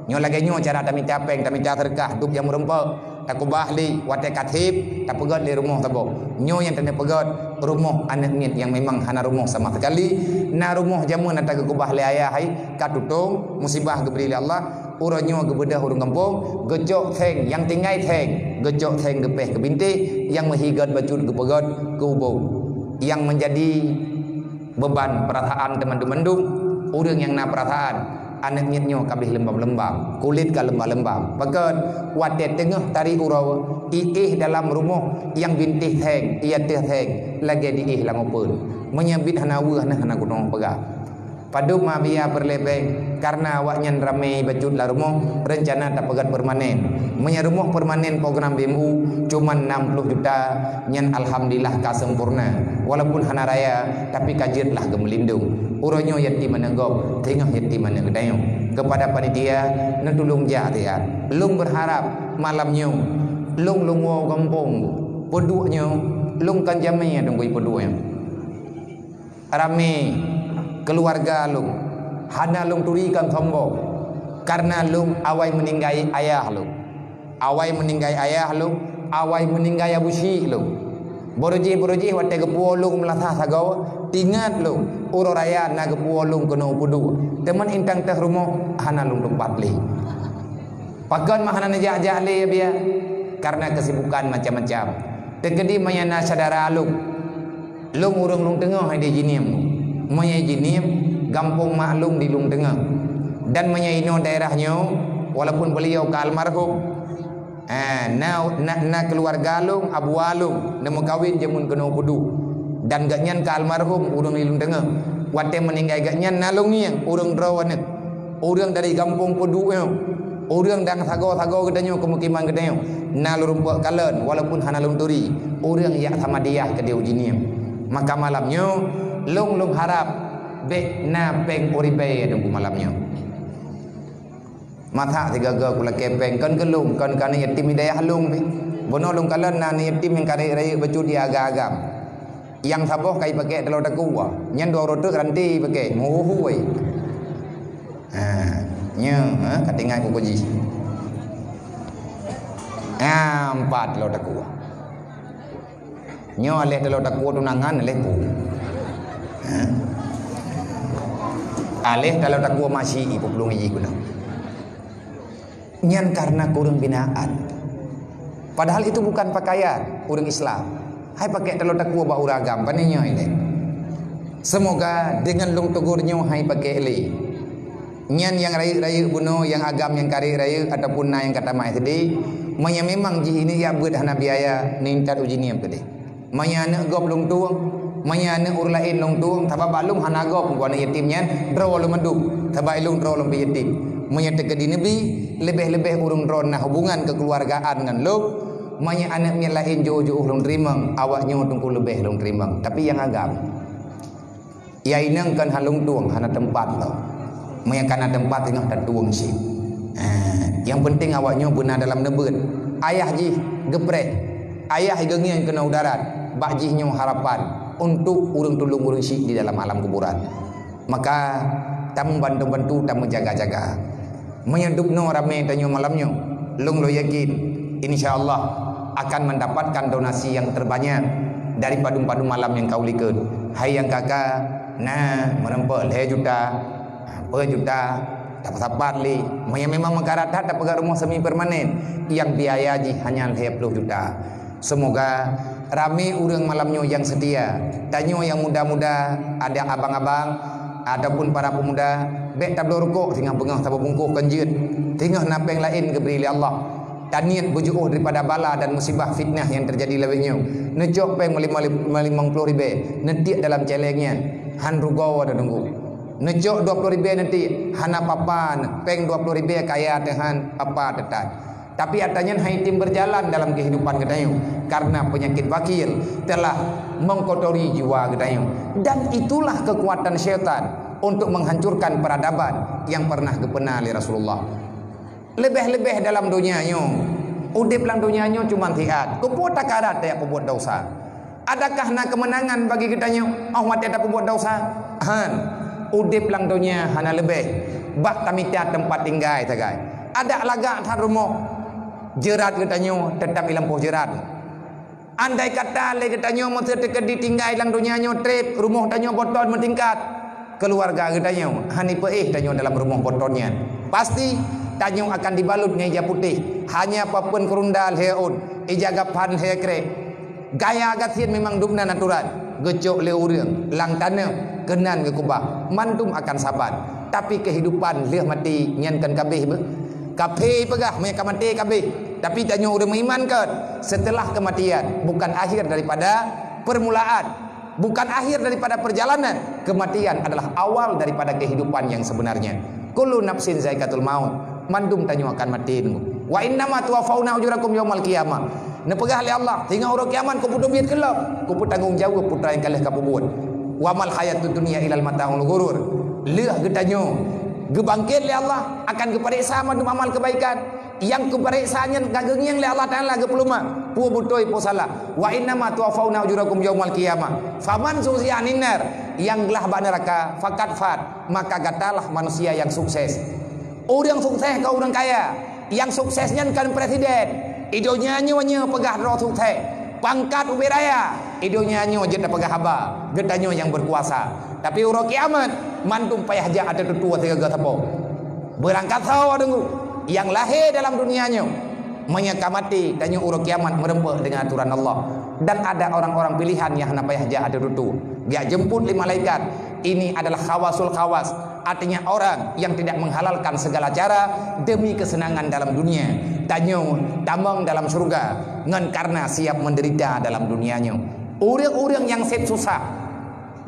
Nyoe lagée nyoe cara tamita péng, tamita seudeukah, dub nyang meurumpok. Takubah lé, watée ka seb, tapeugét lé rumoh saboh. Nyoe nyang taneuk peugét, rumoh aneuk miet nyang memang hana rumoh sama sekali. Na rumoh jameun ata geukubah lé ayah hai, ka tutong, musibah geubri lé Allah. Uroe nyoe geubeudôh ureuëng gampông, geucok seng, nyang tinggai seng, geucok seng geupéh keu bintéh, nyang meuhi gét bacut geupeugét keu ubông. Nyang meunjadi beuban peurasaan teumandum-mandum, ureuëng nyang na peurasaan, aneuk miet nyoe ka abéh leumbam-leumbam, kulét ka leumbam-leumbam. Pakon, watée teungoh tari uroe, iéh dalam rumoh nyang bintéh seng, ié teuh seng, lagée diéh lam upeuen. Meunyoe bit hana weueh, na hana gunong peugah. Padub ma biya peureulée péng, kareuna awaknyan ramé bacut lam rumoh, reuncana tapeugét peurmanen. Meunyoe rumoh peurmanen program B M U cuman enam puluh juta, nyan alhamdulillah ka sempurna. Walaupun hana raya, tapi ka jeuet lah geumeulindong. Uroe nyoe yatim aneuk gob, teungoh yatim aneuk geutanyoe. Keupada panitia, neutulông jak siat. Lôn beurharab malam nyoe, lôn lôn woe gampông, peuduek nyoe, lôn kan jamé teungku peuduek nyoe. Ramé keuluwarga lôn, hana lôn turi kon sombong, kareuna lôn awai meuninggai ayah lôn. Awai meuninggai ayah lôn, awai meuninggai abu syik lôn. Beurujih-beurujih watée geupuwoe lôn meulasah sagoe, teuingat lôn, uroe raya na geupuwoe lôn keunoe peuduek. Teuma intan teuh rumoh hana lôn teumpat lé. Pakon mah hana neujak-jak lé, ya biya? Kareuna keusibukan macam-macam. Teukeudi meunyoe na syedara lôn, lôn ureuëng Lueng Teungoh di Jeuniem. Meunyoe Jeuniem, gampông mak lôn di Lueng Teungoh. Dan meunyoe inoe daerah nyoe, walaupun beuliau ka almarhum, Ha, na, na, na keuluwarga lôn, abua lôn, neumeukawen jameun keunoe peuduek. Dan gobnyan ka almarhum, ureuëng di lôn teungoh. Watée meuninggai gobnyan na lôn ngieng, ureuëng droe aneuëk. Ureuëng dari gampông peuduek nyoe. Ureuëng dan sagoe-sagoe geutanyoe, keumukiman geutanyoe. Na lôn rumpok kalon, walaupun hana lôn turi. Ureuëng jak Samadiyah keudeh ujinie. Maka malam nyoe, lôn, lôn harab bék na péng u ribée deungon malam nyoe. Masak sigaga kulakée péng, kon keu lôn, kon keu aneuëk yatim di dayah lôn pih. Bunoe lôn kalon na aneuëk yatim nyang ka rayeuk-rayeuk bacut di agam-agam. Nyang saboh ka jipakék taloe takue, nyan dua uroe teuk ranté jipakék, meuhu-hu ai. Ha, nyoe, ha, ka teuingat kuku jih. Ha, empat taloe takue. Nyoe aléh taloe takue tunangan, aléh pu. Ha? Aléh taloe takue masih ipuplueng jih guna. Nyan karena kureueng binaan. Padahal itu bukan pakaian ureuëng Islam. Hai pakék taloe takue bak ureuëng agam, pane nyoe ilée. Semoga dengan lôn tegur nyoe hai pakék lé. Nyan nyang rayeuk-rayeuk bunoe, nyang agam nyang ka rayeuk-rayeuk ataupun na nyang ka tamat S D, meunyoe memang jih ini jak beuet hana biaya, ningkat uji niem keudeh. Meunyoe aneuëk gob lôn tueng, meunyoe aneuëk ureuëng laén lôn tueng, sabab bak lôn hana gob, aneuëk yatim nyan droe lôn mandum, sabab lôn droe lôn pih yatim. Meunyoe teukeudi neubi, leubeh-leubeh ureuëng droe na hubungan kekeuluwargaan ngon lôn, meunyoe aneuëk miet laén jiôh-jiôh lôn teurimong, awak nyoe teungku leubeh lôn teurimong, tapi nyang agam. Ya inong kan halong tueng hana teumpat lom. Meunyoe kana teumpat teungoh tatueng cit. Ha, nyang penting awak nyoe beuna dalam neubeuet. Ayah jih geupreh. Ayah geungieng keunoe u darat. Bak jih nyoe harapan untuk ureuëng tulông ureuëng syik di dalam alam kuburan. Maka tameubantu-bantu, tameujaga-jaga. Meunyoe dubnoe ramé tanyoe malam nyoe, lôn lôn yakin, insya Allah akan mendapatkan donasi yang terbanyak dari padum-padum malam nyang ka ulikot. Hai nyang ka-ka na meureumpok lhée juta, peuet juta, sapat-sapat lé. Meunyoe memang meukarat that tapeugah rumoh semi permanen, nyang biaya jih hanya lhée ploh juta. Semoga ramé ureuëng malam nyoe nyang seutia. Tanyoe nyang muda-muda, ada abang-abang ataupun para pemuda, bék tabloe rukok singoh beungoh saboh bungkôh kon jeuet. Singoh na péng laén geubri lé Allah. Taniet beujiôh daripada bala dan musibah fitnah nyang teujadi lawét nyoe. Neucok péng meulima-, meulima ploh ribée, neutiek dalam céléng nyan. Han rugoe tateunggu. Neucok dua ploh ribée neutiek, hana papa, péng dua ploh ribée kaya teuh han, papa teuh that. Tapi atra nyan hai tem berjalan dalam kehidupan geutanyoe, karena penyakit bakil telah mengkotori jiwa geutanyoe. Dan itulah kekuatan syaitan untuk menghancurkan peradaban yang pernah geupeuna lé Rasulullah. Leubeh-leubeh dalam donya nyoe, udeb lam donya nyoe cuma siat, keupeue takarat tajak peubuet desya. Adakah na keumeunangan bagi geutanyoe 'oh watée tapeubuet desya? Han. Udeb lam donya hana leubeh bak tamita teumpat tinggai sagai. Adak lagak that rumoh, jeurat geutanyoe teutap i lampôh jeurat. Andai kata lé geutanyoe meuseuti teukeudi tinggai lam donya nyoe treb, rumoh tanyoe boton meutingkat, keuluwarga geutanyoe hana peuéh tanyoe dalam rumoh boton nyan. Pasti tanyoe akan dibalut ngon ija putéh, hanya papeuen keurunda lhée ôn, ija gaphan lhée krek. Gaya gasien memang dubna aturan, geucok lé ureuëng lam tanoh keunan geukubah, mandum akan saban. Tapi kehidupan lheueh maté nyan kan kabeh beuh. Kaphé peugah meunyoe ka maté kabeh, tapi tanyoe ureuëng meuiman kon, setelah kematian bukan akhir daripada permulaan, bukan akhir daripada perjalanan. Kematian adalah awal daripada kehidupan yang sebenarnya. Kullu nafsin zaikatul maut. Mandum tanyoe akan maté. Wa innama tuwaffawna ujurakum yaumal qiyamah. Neupeugah lé Allah, singoh uroe kiamat kupeuteubiet keulom, kupeutanggong jaweueb peue nyang ka lheueh kapeubuet. Wa mal hayatud dunya ilal mataul ghurur. Lheueh geutanyoe geubangket lé Allah akan geupareksa mandum amal keubaikan. Nyang geupareksa nyan ka geungieng lé Allah Taala geupeuluma peue beutôi peue salah. Wa innama tuwaffawna ujurakum yaumal qiyamah. Faman zuhziha 'anin nar, nyang glah bak neuraka, faqad faz, maka gatalah manusia nyang sukses. Ureuëng sukses kon ureuëng kaya. Nyang sukses nyan kon presiden. I donya nyoe nyoe peugah droe sukses. Pangkat ubé raya. I donya nyoe jeuet tapeugah haba. Geutanyoe nyang berkuasa. Tapi uroe kiamat, mandum payah jak ateueh tutoe sigaga sapo. Beurangkat sawa deungoe. Nyang lahé dalam donya nyoe. Meunyoe ka maté, tanyoe uroe kiamat meureumpok deungon aturan Allah. Dan ada orang-orang pilihan nyang hana payah jak ateueh tutoe. Jak jemput lé malaikat. Ini adalah khawasul khawas. Artinya orang yang tidak menghalalkan segala cara demi kesenangan dalam dunia. Tanyoe tamong dalam syeuruga ngon kareuna siap meudeurita dalam dunia nyoe. Ureuëng-ureuëng nyang seb susah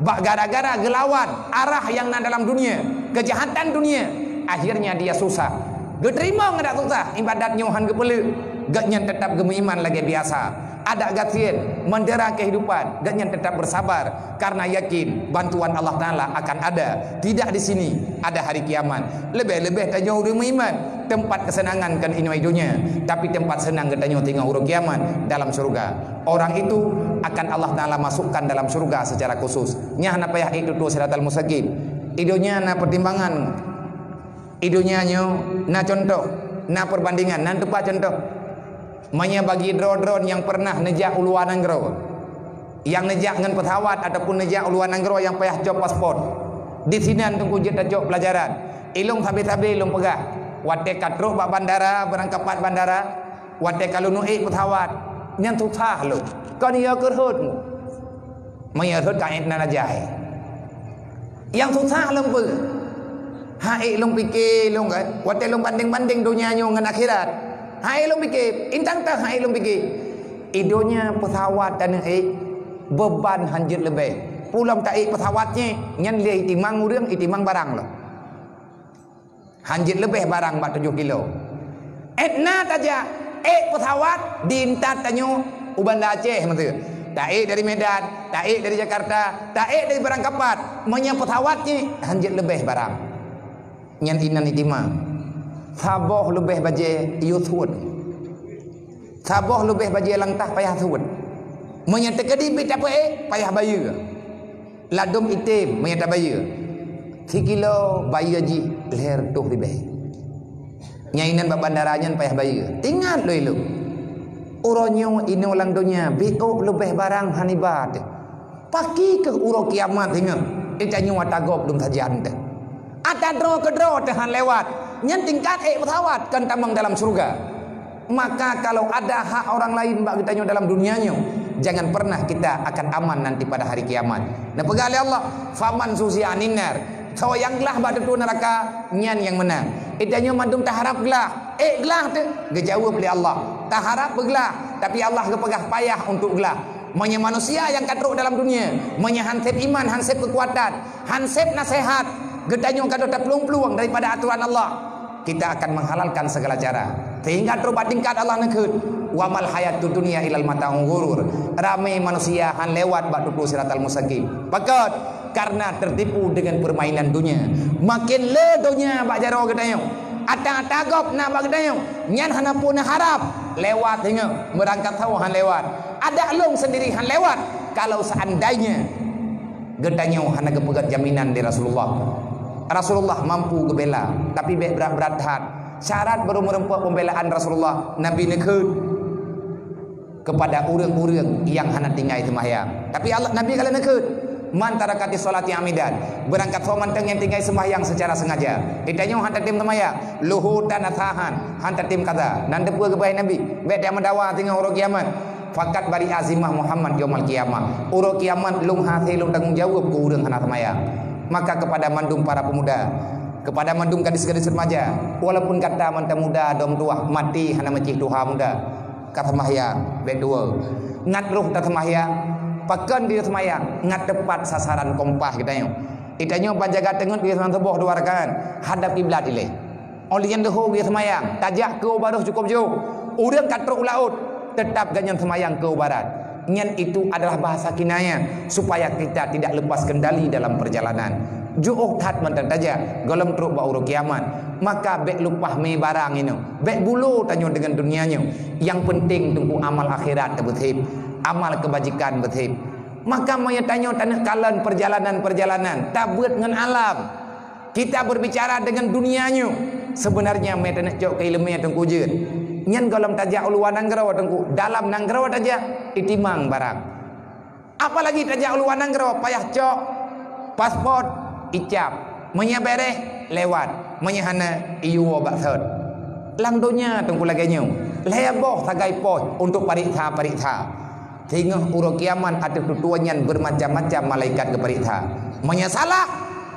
bak gara-gara geulawan arah nyang na dalam dunia, keujahatan dunia, akhirnya dia susah. Geuteurimong adak susah, ibadat nyoe han geupeuleuek, gobnyan teutap geumeuiman lagée biasa. Adak gasien, meundera kehidupan, gobnyan teutap beusabar. Karena yakin bantuan Allah Taala akan ada. Tidak di sini, ada hari kiamat. Leubeh-leubeh tanyoe ureuëng meuiman, teumpat keuseunangan kon inoe i donya, tapi teumpat seunang geutanyoe teungoh uroe kiamat dalam syeuruga. Orang itu akan Allah Taala masukkan dalam syeuruga secara khusus. Nyan hana payah ék tutoe siratal mustaqim. I donya na pertimbangan. I donya nyoe na contoh, na perbandingan, na teupat contoh. Meunyoe bagi droe-droe nyang pernah neujak u luwa nanggroe, nyang neujak ngon pesawat ataupun neujak u luwa nanggroe nyang payah cok paspor. Di sinan teungku jeuet tacok pelajaran. Ilong sabe-sabe ilong peugah. Watée ka trok bak bandara, beurangkapat bandara, watée ka lôn ék pesawat, nyan susah lom. Kon yo keurhot mu. Meunyoe rhot ka ék nan aja hai. Nyang susah lom peue? Ha ék lôn pike lôn kan, watée lôn bandeng-bandeng donya nyoe ngon akhirat. Ha ék lôn pike, intang tah ha ék lôn pike. I donya pesawat dan ék beban hanjeuet leubeh. Pulom ta ék pesawat nyan, nyan lé itimang ureuëng, itimang barang lom. Hanjeuet leubeh barang bak tujoh kilo. Étna tajak, ék pesawat diintat tanyoe u Banda Aceh meuteue. Taék dari Medan, taék dari Jakarta, taék dari barangkapat. Meunyoe pesawat nyoe hanjeuet leubeh barang. Nyan inan itimang. Saboh leubeh bajée yue suet. Saboh leubeh bajée langtah payah suet. Meunyoe teukeudi bit tapeuék payah bayeue. Ladom item meunyoe tabayeue. Sikilo bayeue jih lhée reutôh ribée. Nyang inan bak bandara nyan payah bayeue. Ingat lôn ilong. Uroe nyoe inoe lam donya biôk leubeh barang hanibat. Paki keuh uroe kiamat singoh. Itanyoe ata gob dum sajan teuh. Ata droe keudroe teuh han lewat. Nyan tingkat ék pesawat kon tamong dalam syeuruga. Maka kalau ada hak orang lain bak geutanyoe dalam dunia nyoe, jangan pernah kita akan aman nanti pada hari kiamat. Neupeugah lé Allah, "Faman zuhziha 'anin nar." Soe nyang glah bak teutue neuraka, nyan nyang meunang. Itanyoe mandum taharab glah, ék glah teuh, geujaweueb lé Allah. Taharab beuglah, tapi Allah geupeugah payah untuk glah. Meunyoe manusia nyang ka trok dalam dunia, meunyoe han seb iman, han seb keukuatan, han seb naseuhat, geutanyoe ka dota plueng-plueng daripada aturan Allah, kita akan menghalalkan segala cara. Sehingga trok bak tingkat Allah neukheun, "Wa mal hayatud dunya illal mata'ul ghurur." Ramé manusia han lewat bak tutoe siratal mustaqim. Pakon? Karena tertipu dengan permainan dunia. Makin le donya bak jaroe geutanyoe. Ata-ata gob na bak geutanyoe. Nyan hana peue neuharab. Lewat singoh, meurangkat sawoe han lewat. Adak lôn sendiri han lewat. Kalau seandainya geutanyoe hana geupeugét jaminan di Rasulullah. Rasulullah mampu geubela, tapi bék brat-brat that. Syarat baru meureumpok pembelaan Rasulullah, Nabi neukheun kepada ureuëng-ureuëng nyang hana tinggai seumahyang. Tapi Allah, Nabi ka lheueh neukheun, "Man tarakatis sholati amidan." Beurangkat soe mantong nyang tinggai seumahyang secara sengaja. Geutanyoe han tatem seumahyang, luhutan atahan, han tatem kaza. Nan teupeue geubai Nabi, bék dak meudawa teungoh uroe kiamat. Fakat bari azimah Muhammad yaumal qiyamah. Uroe kiamat lôn hase lôn tanggong jaweueb keu ureuëng hana seumayang. Maka kepada mandum para pemuda, kepada mandum gadis-gadis remaja, walaupun gata mantong muda dom tuah, maté hana meucih tuha muda. Ka seumahyang, bék tuwoe. Ngat roh taseumahyang, pakon di seumayang, ngat teupat sasaran kompas geutanyoe. Geutanyoe ban jaga teungeut di seumayang suboh dua rakaat, hadap kiblat ilée. Óh lheueh nyan leuhô geuseumayang, tajak keu barôh cukôp jôh. Ureuëng ka trok u laôt, teutap gobnyan seumayang keu barat. Nyan itu adalah bahasa kinayah supaya kita tidak lepas kendali dalam perjalanan. Jiôh that mantong tajak, gohlom trok bak uroe kiamat. Maka bék lumpah mé barang inoe. Bék bulo tanyoe deungon dunia nyoe. Nyang peunteng teungku amal akhirat teubeusép, amal keubajikan beusép. Maka meunyoe tanyoe taneuk kalon perjalanan-perjalanan, tabeuet ngon alam. Kita berbicara dengan dunia nyoe. Sebenarnya meutanyoe cok keu ileumèe teungku jeuet. Nyan gohlom tajak u luwa nanggroe teungku, dalam nanggroe tajak itimang barang. Apalagi tajak u luwa nanggroe payah cok paspor, icap. Meunyoe bèrèh lewat, meunyoe hana iyue bak sot. Lam donya teungku lagèe nyoe, lhèe boh sagai pos untuk pariksa-pariksa. Singoh uroe kiamat ateueh tutoe nyan beumacam-macam malaikat geupareksa. Meunyoe salah,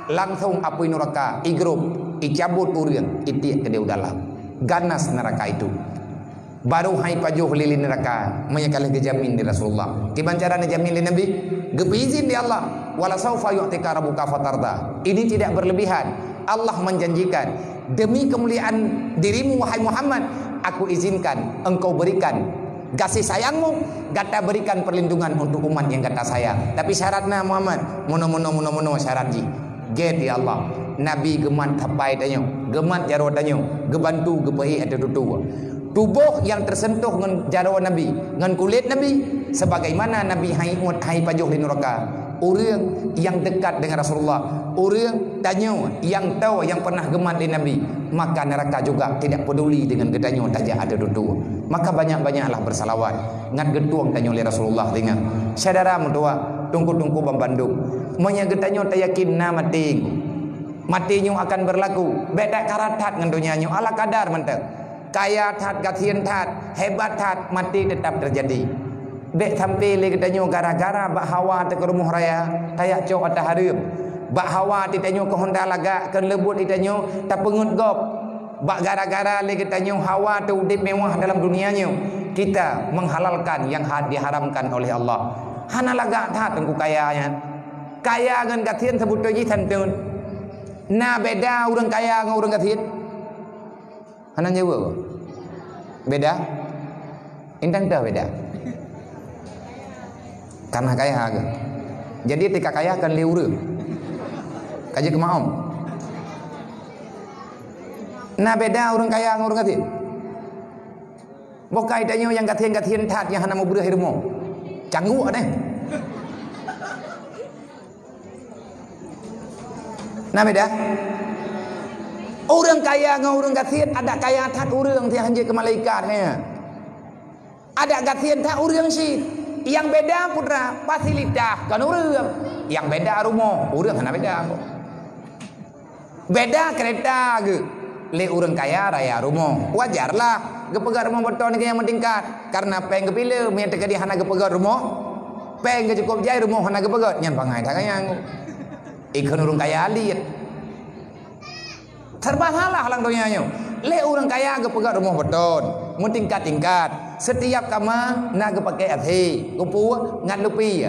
langsong apui nuraka, igrôp, icabot ureueng, itiek keudéh u dalam. Ganas neraka itu. Baru hai pajoh lé, lé neuraka, meunyo ka lheueh geujamin lé Rasulullah. Kiban cara neujamin lé Nabi? Geupeuizin lé Allah, "Wala saufa yu'tika rabbuka fatarda." Ini tidak berlebihan. Allah menjanjikan, "Demi kemuliaan dirimu, wahai Muhammad, aku izinkan engkau berikan kasih sayangmu, gata berikan perlindungan untuk umat yang gata sayang. Tapi syaratnya, Muhammad, meunoe, meunoe, meunoe, meunoe syarat jih." Gét, ya Allah. Nabi geumat sapai tanyoe, geumat jaroe tanyoe, geubantu geupeuék ateueh tutoe. Tuboh nyang teuseuntoh ngon jaroe Nabi, ngon kulét Nabi, sebagaimana Nabi hai uet hai pajoh lé neuraka. Ureuëng nyang dekat dengan Rasulullah, ureuëng tanyoe nyang toe nyang pernah geumat lé Nabi, maka neuraka juga tidak peduli dengan geutanyoe tajak ateueh tutoe. Maka banyak-banyaklah bersalawat, ngat geutueng tanyoe lé Rasulullah ringan. Syedara meutuwah, teungku-teungku banmandum, meunyo geutanyoe tayakin na maté, maté nyoe akan berlaku, bék that kara that ngon donya nyoe, ala kadar mantong. Kaya that, gasien that, hebat that, maté tetap terjadi. Bék sampai lé geutanyoe gara-gara bak hawa teuka rumoh raya, tajak cok ata hareuem. Bak hawa titanyoe keu honda lagak, keu leubot titanyoe tapeungeut gob. Bak gara-gara lé geutanyoe hawa teu udeb mewah dalam dunia nyoe, kita menghalalkan yang ha-, diharamkan oleh Allah. Hana lagak that teungku kaya nyan. Kaya ngon gasien seubeutôi jih santeun. Na beda ureuëng kaya ngon ureuëng gasien? Hana jaweueb. Beda? Intan dah beda. Karena kaya ke? Jadi tika kaya kan lé ureuëng. Kaji keumaom. Na beda ureuëng kaya ngon ureuëng gasien? Boh kai tanyoe nyang gasien-gasien that nyang hana mubreuh rumoh. Cangguek deh. Na beda? Ureuëng kaya ngon ureuëng gasien, ada kaya that ureuëng siah hanjeuet keu malaikat nyan. Ada gasien that ureuëng cit. Nyang beda putra, fasilitas kon ureuëng. Nyang beda rumoh, ureuëng hana beda. Beda kereta geuh. Lé ureuëng kaya raya rumoh. Wajarlah geupeugöt rumoh beutôi nibak nyang meutingkat. Karena péng geupiléh, meunyo teukeudi hana geupeugöt rumoh, péng geuh cukôp jai, rumoh hana geupeugöt, nyan bangai that nyan. Ikheun ureuëng kaya liet. Serba salah lam donya nyoe. Lé ureuëng kaya geupeugöt rumoh beutôi, meutingkat-tingkat. Setiap kama na geupakai AC, geupeu ngat lupi.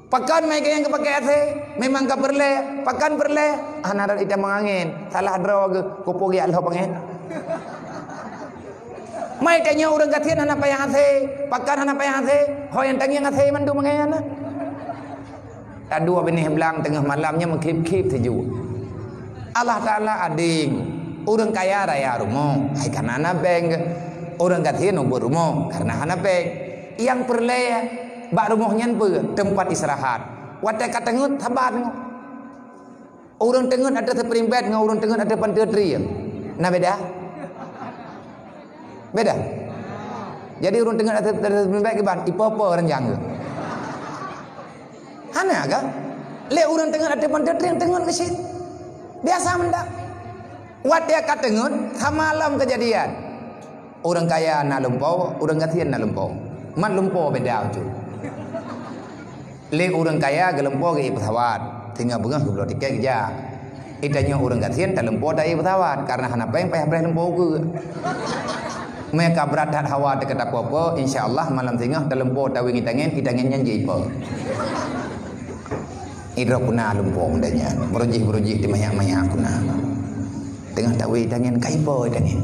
Pakon mai kayang geupakai AC, memang ka peureulée, pakon peureulée, hana rot ita meungangen, salah droe geuh, kupu giak lhop angén. Mai tanyoe ureuëng gasien hana payah AC, pakon hana payah AC, ho nyang tangieng AC mandum angén na. Tadua binéh blang teungoh malam nyan meukhip-khip sijuek. Allah Taala ading, ureuëng kaya raya rumoh, hai kana na péng geuh. Ureuëng gasien ubit rumoh karena hana péng. Nyang peureulée bak rumoh nyan peue? Teumpat istirahat. Watée ka teungeut, saban. Ureuëng teungeut ateueh spring bed ngon ureuëng teungeut ateueh panteue trieng, na beda? Beda? Jadi ureuëng teungeut ateueh, ateueh spring bed kiban, ipo-po ranjang geuh. Hana kan? Lé ureuëng teungeut ateueh panteue trieng teungeut keusit. Biasa mantong. Watée ka teungeut, sama lom keujadian. Ureuëng kaya na lumpoe, ureuëng gasien na lumpoe. Mat lumpoe beda ucut. Lé ureuëng kaya geulumpoe geuék pesawat, singoh beungoh geubloe tiket geujak. Itanyoe ureuëng gasien talumpoe taék pesawat, karena hana péng payah bréh lumpoe ukeue. Meunyo ka brat that hawa teuka tapoh-poh, insya Allah malam singoh talumpoe tawi ngitangen, itangen nyan jeuet ipoh. Idroe kuna lumpoe muda nyan, beurujih-beurujih di mayak-mayak kuna. Teungoh tawi tangen, ka ipoh tangen.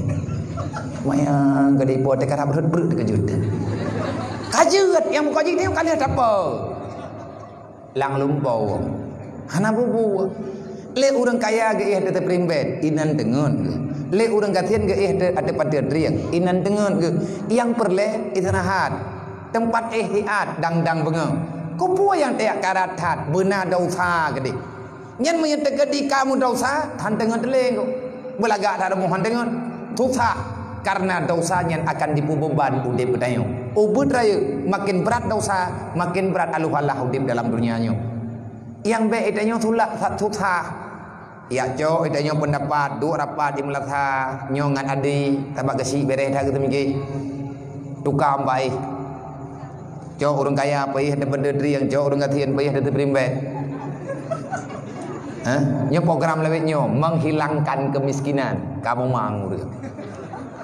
Maya ka ipoh, teukarab rhot breuek teukeujot. Ka jeuet, nyang muka jih ka lheueh tapoh. Lam lumpoe. Hana bubu. Lé ureuëng kaya geuéh ateueh spring bed, inan teungeut geuh. Lé ureuëng gasien geuéh ateueh, ateueh panteue trieng, inan teungeut geuh. Nyang peureulée istirahat. Teumpat ihtiyat dang-dang beungoh. Kupu nyang tajak karat that, beuna desya keudeh. Nyan meunyo teukeudi kamoe desya, han teungeut lé. Beulagak that rumoh han teungeut. Susah, karena desya nyan akan jipeubeban udeb geutanyoe. Ubit rayeuk, makin brat desya, makin brat aloh-alah udeb dalam dunia nyoe. Nyang bék geutanyoe sulak that susah. Jak cok geutanyoe peundapat, duek rapat di meulasa, nyoe ngon adi, sabab geusyik béreh that geuteumiki. Tukang baih. Cok ureuëng kaya payah daripada trieng, cok ureuëng gasien payah daripada primbet. Hah? Nyoe program lawét nyoe, menghilangkan kemiskinan. Kamoe mang ureuëng.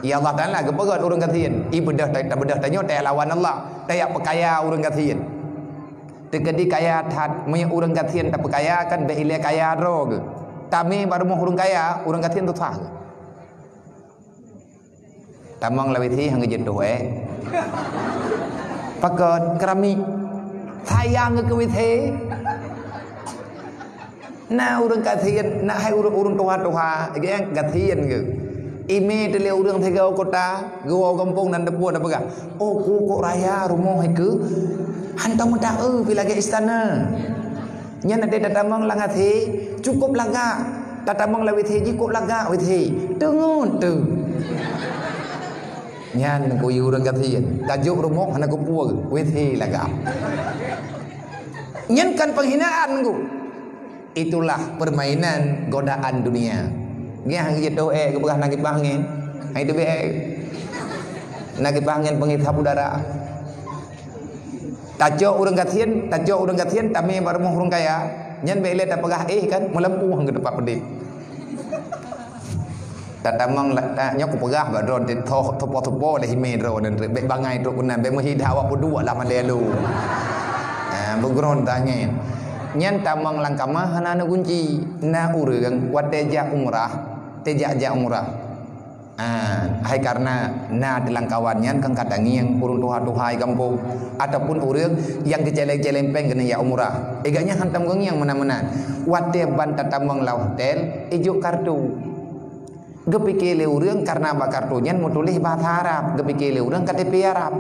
Ya Allah Taala geupeugah ureuëng gasien, ibeudôh ta-, tabeudoh tanyoe taya lawan Allah, taya peukaya ureuëng gasien. Teukeudi kaya that, meunyoe ureuëng gasien tapeukaya kan bék ilée kaya droe geuh. Tamé bak rumoh ureuëng kaya, ureuëng gasien susah geuh. Tamong lawét hé hang geujeuet tuh, eh. Pakon, keramik. Sayang keu wét hé. Na ureuëng gasien, na hai ureuëng, ureuëng tuha-tuha, nyang gasien geuh. Ime teu lé ureuëng sigoe kota, geuwoe gampông dan deupue dan peugah, "Oh, ku kok raya rumoh hai keuh. Hantom meuta-eu pi lagée istana." Nyan até tatamong lam gasien, cukup lagak. Tatamong lam wét hé jih kok lagak wét hé. Teungeut teuh. Nyan kuyue ureuëng gasien. Tajok rumoh hana kupeue, wét hé lagak. Nyan kan penghinaan geuh. Itulah permainan godaan dunia. Ngiah geujeuet toh ék geupeugah na kipaih angén. Hai teubiet ék. Na kipaih angén penghisap udara. Tacok ureuëng gasien, tacok ureuëng gasien, tamé bak rumoh ureuëng kaya. Nyan bék ilée tapeugah éh kan, meulampu hang geuteupah peudeh. Tatamong la-, ta-, nyoe kupeugah bak droe teuh, tupo-tupo lé hime droe nyan, bék bangai trok keunan, bék meuhi that awak peuduek lah mandé lu. Ah, beugeurong tangen. Nyan tamong lam kama hana neugunci. Na ureuëng watée jak umrah, teuh jak-jak umrah. Ah, hai kareuna na teuh lam kawan nyan kan ka tangieng ureuëng tuha-tuha di gampông ataupun ureuëng nyang geuceleng-celeng péng keuneuk jak umrah. Iga nyan hantom geungieng meunan-meunan. Watée ban tatamong lam hotel, ijok kartu. Geupike lé ureuëng kareuna bak kartu nyan meutuléh bahasa Arab, geupike lé ureuëng K T P Arab.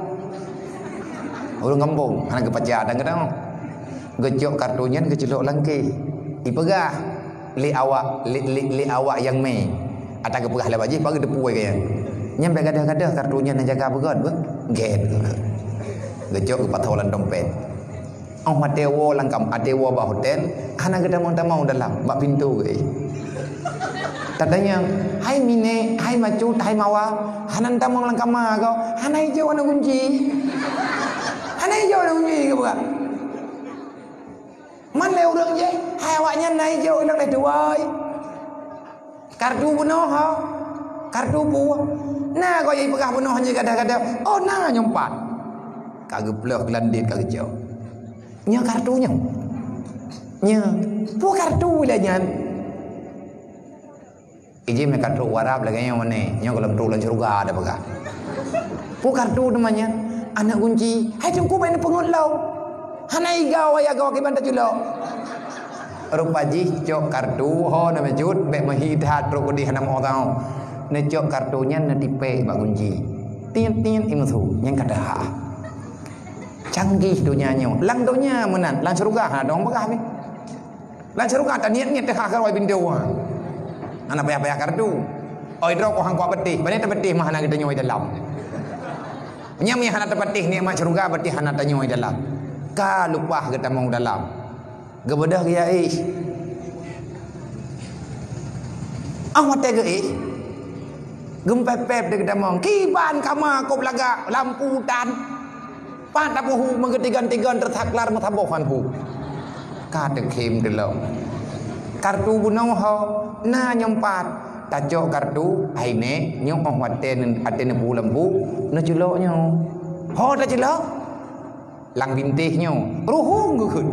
Ureuëng gampông hana geupaca dan geutanyoe. Geucok kartu nyan geuceulok lam keh. Ipeugah lé awak, lé, lé, lé awak nyang mé. Ata geupeugah lé bajih, pageue teupue gaya. Nyan bék gadoh-gadoh kartu nyan, neujaga beugét beuh. Gét. Geucok geupasoe lam dompet. Oh, watée woe lam kam, watée woe bak hotel, hana geutamong-tamong dalam, bak pintoe geuéh. Tatanyong, "Hai minék, hai macut, hai mawa, hana tamong lam kama goe?" "Hana ijok na gunci." "Hana ijok na gunci," geupeugah. Man lé ureuëng jih, hai awaknyan na ijok inong lé tuwai. Kartu bunoe ho? Kartu peue? Na goe ipeugah bunoe nyoe gadoh-gadoh. Oh, na nyoe pat. Ka geuplôh geulandét ka geucok. Nyoe kartu nyoe. Nyoe. Peue kartu lé nyan? Iji meukat trok u Arab lagée nyoe meunan, nyoe gohlom trok lam syeuruga ada peugah. Peue kartu teuma nyan? Aneuk gunci. Hai teungku, bék neupeungeut lom. Hana iga waya goe kiban taculok. Rupa jih cok kartu, ho na meucut, bék meuhi that trok keudeh hana meuoh tau. Neucok kartu nyan neutipék bak gunci. Tiet-tiet imeusu, nyan ka teuhah. Canggih donya nyoe. Lam donya meunan, lam syeuruga hana dong peugah pih. Lam syeuruga taniet-niet teuhah keuroi pintoe. Hana payah-payah kartu. Oi droe ku hang kuat beutih, pane teubeutih mah hana geutanyoe dalam. Nyan meuhana teubeutih nikmat syeuruga beutih hana tanyoe dalam. Ka leupah geutamong dalam. Geubeudôh geuya éh. Ah watée geuéh. Geumpép-pép di geutamong. Kiban kama kôb lagak lampu tan. Pat tapeuhu meugeutigon-tigon teusaklar meusaboh han hu. Ka teukhém teulông. Kartu bunoe ho, na nyoe pat. Tacok kartu, hai nèk, nyoe óh watèe neu-, watèe neupeu lampu, neuculok nyoe. Ho tacilok? Lam bintéh nyoe. Ruhueng geukheun.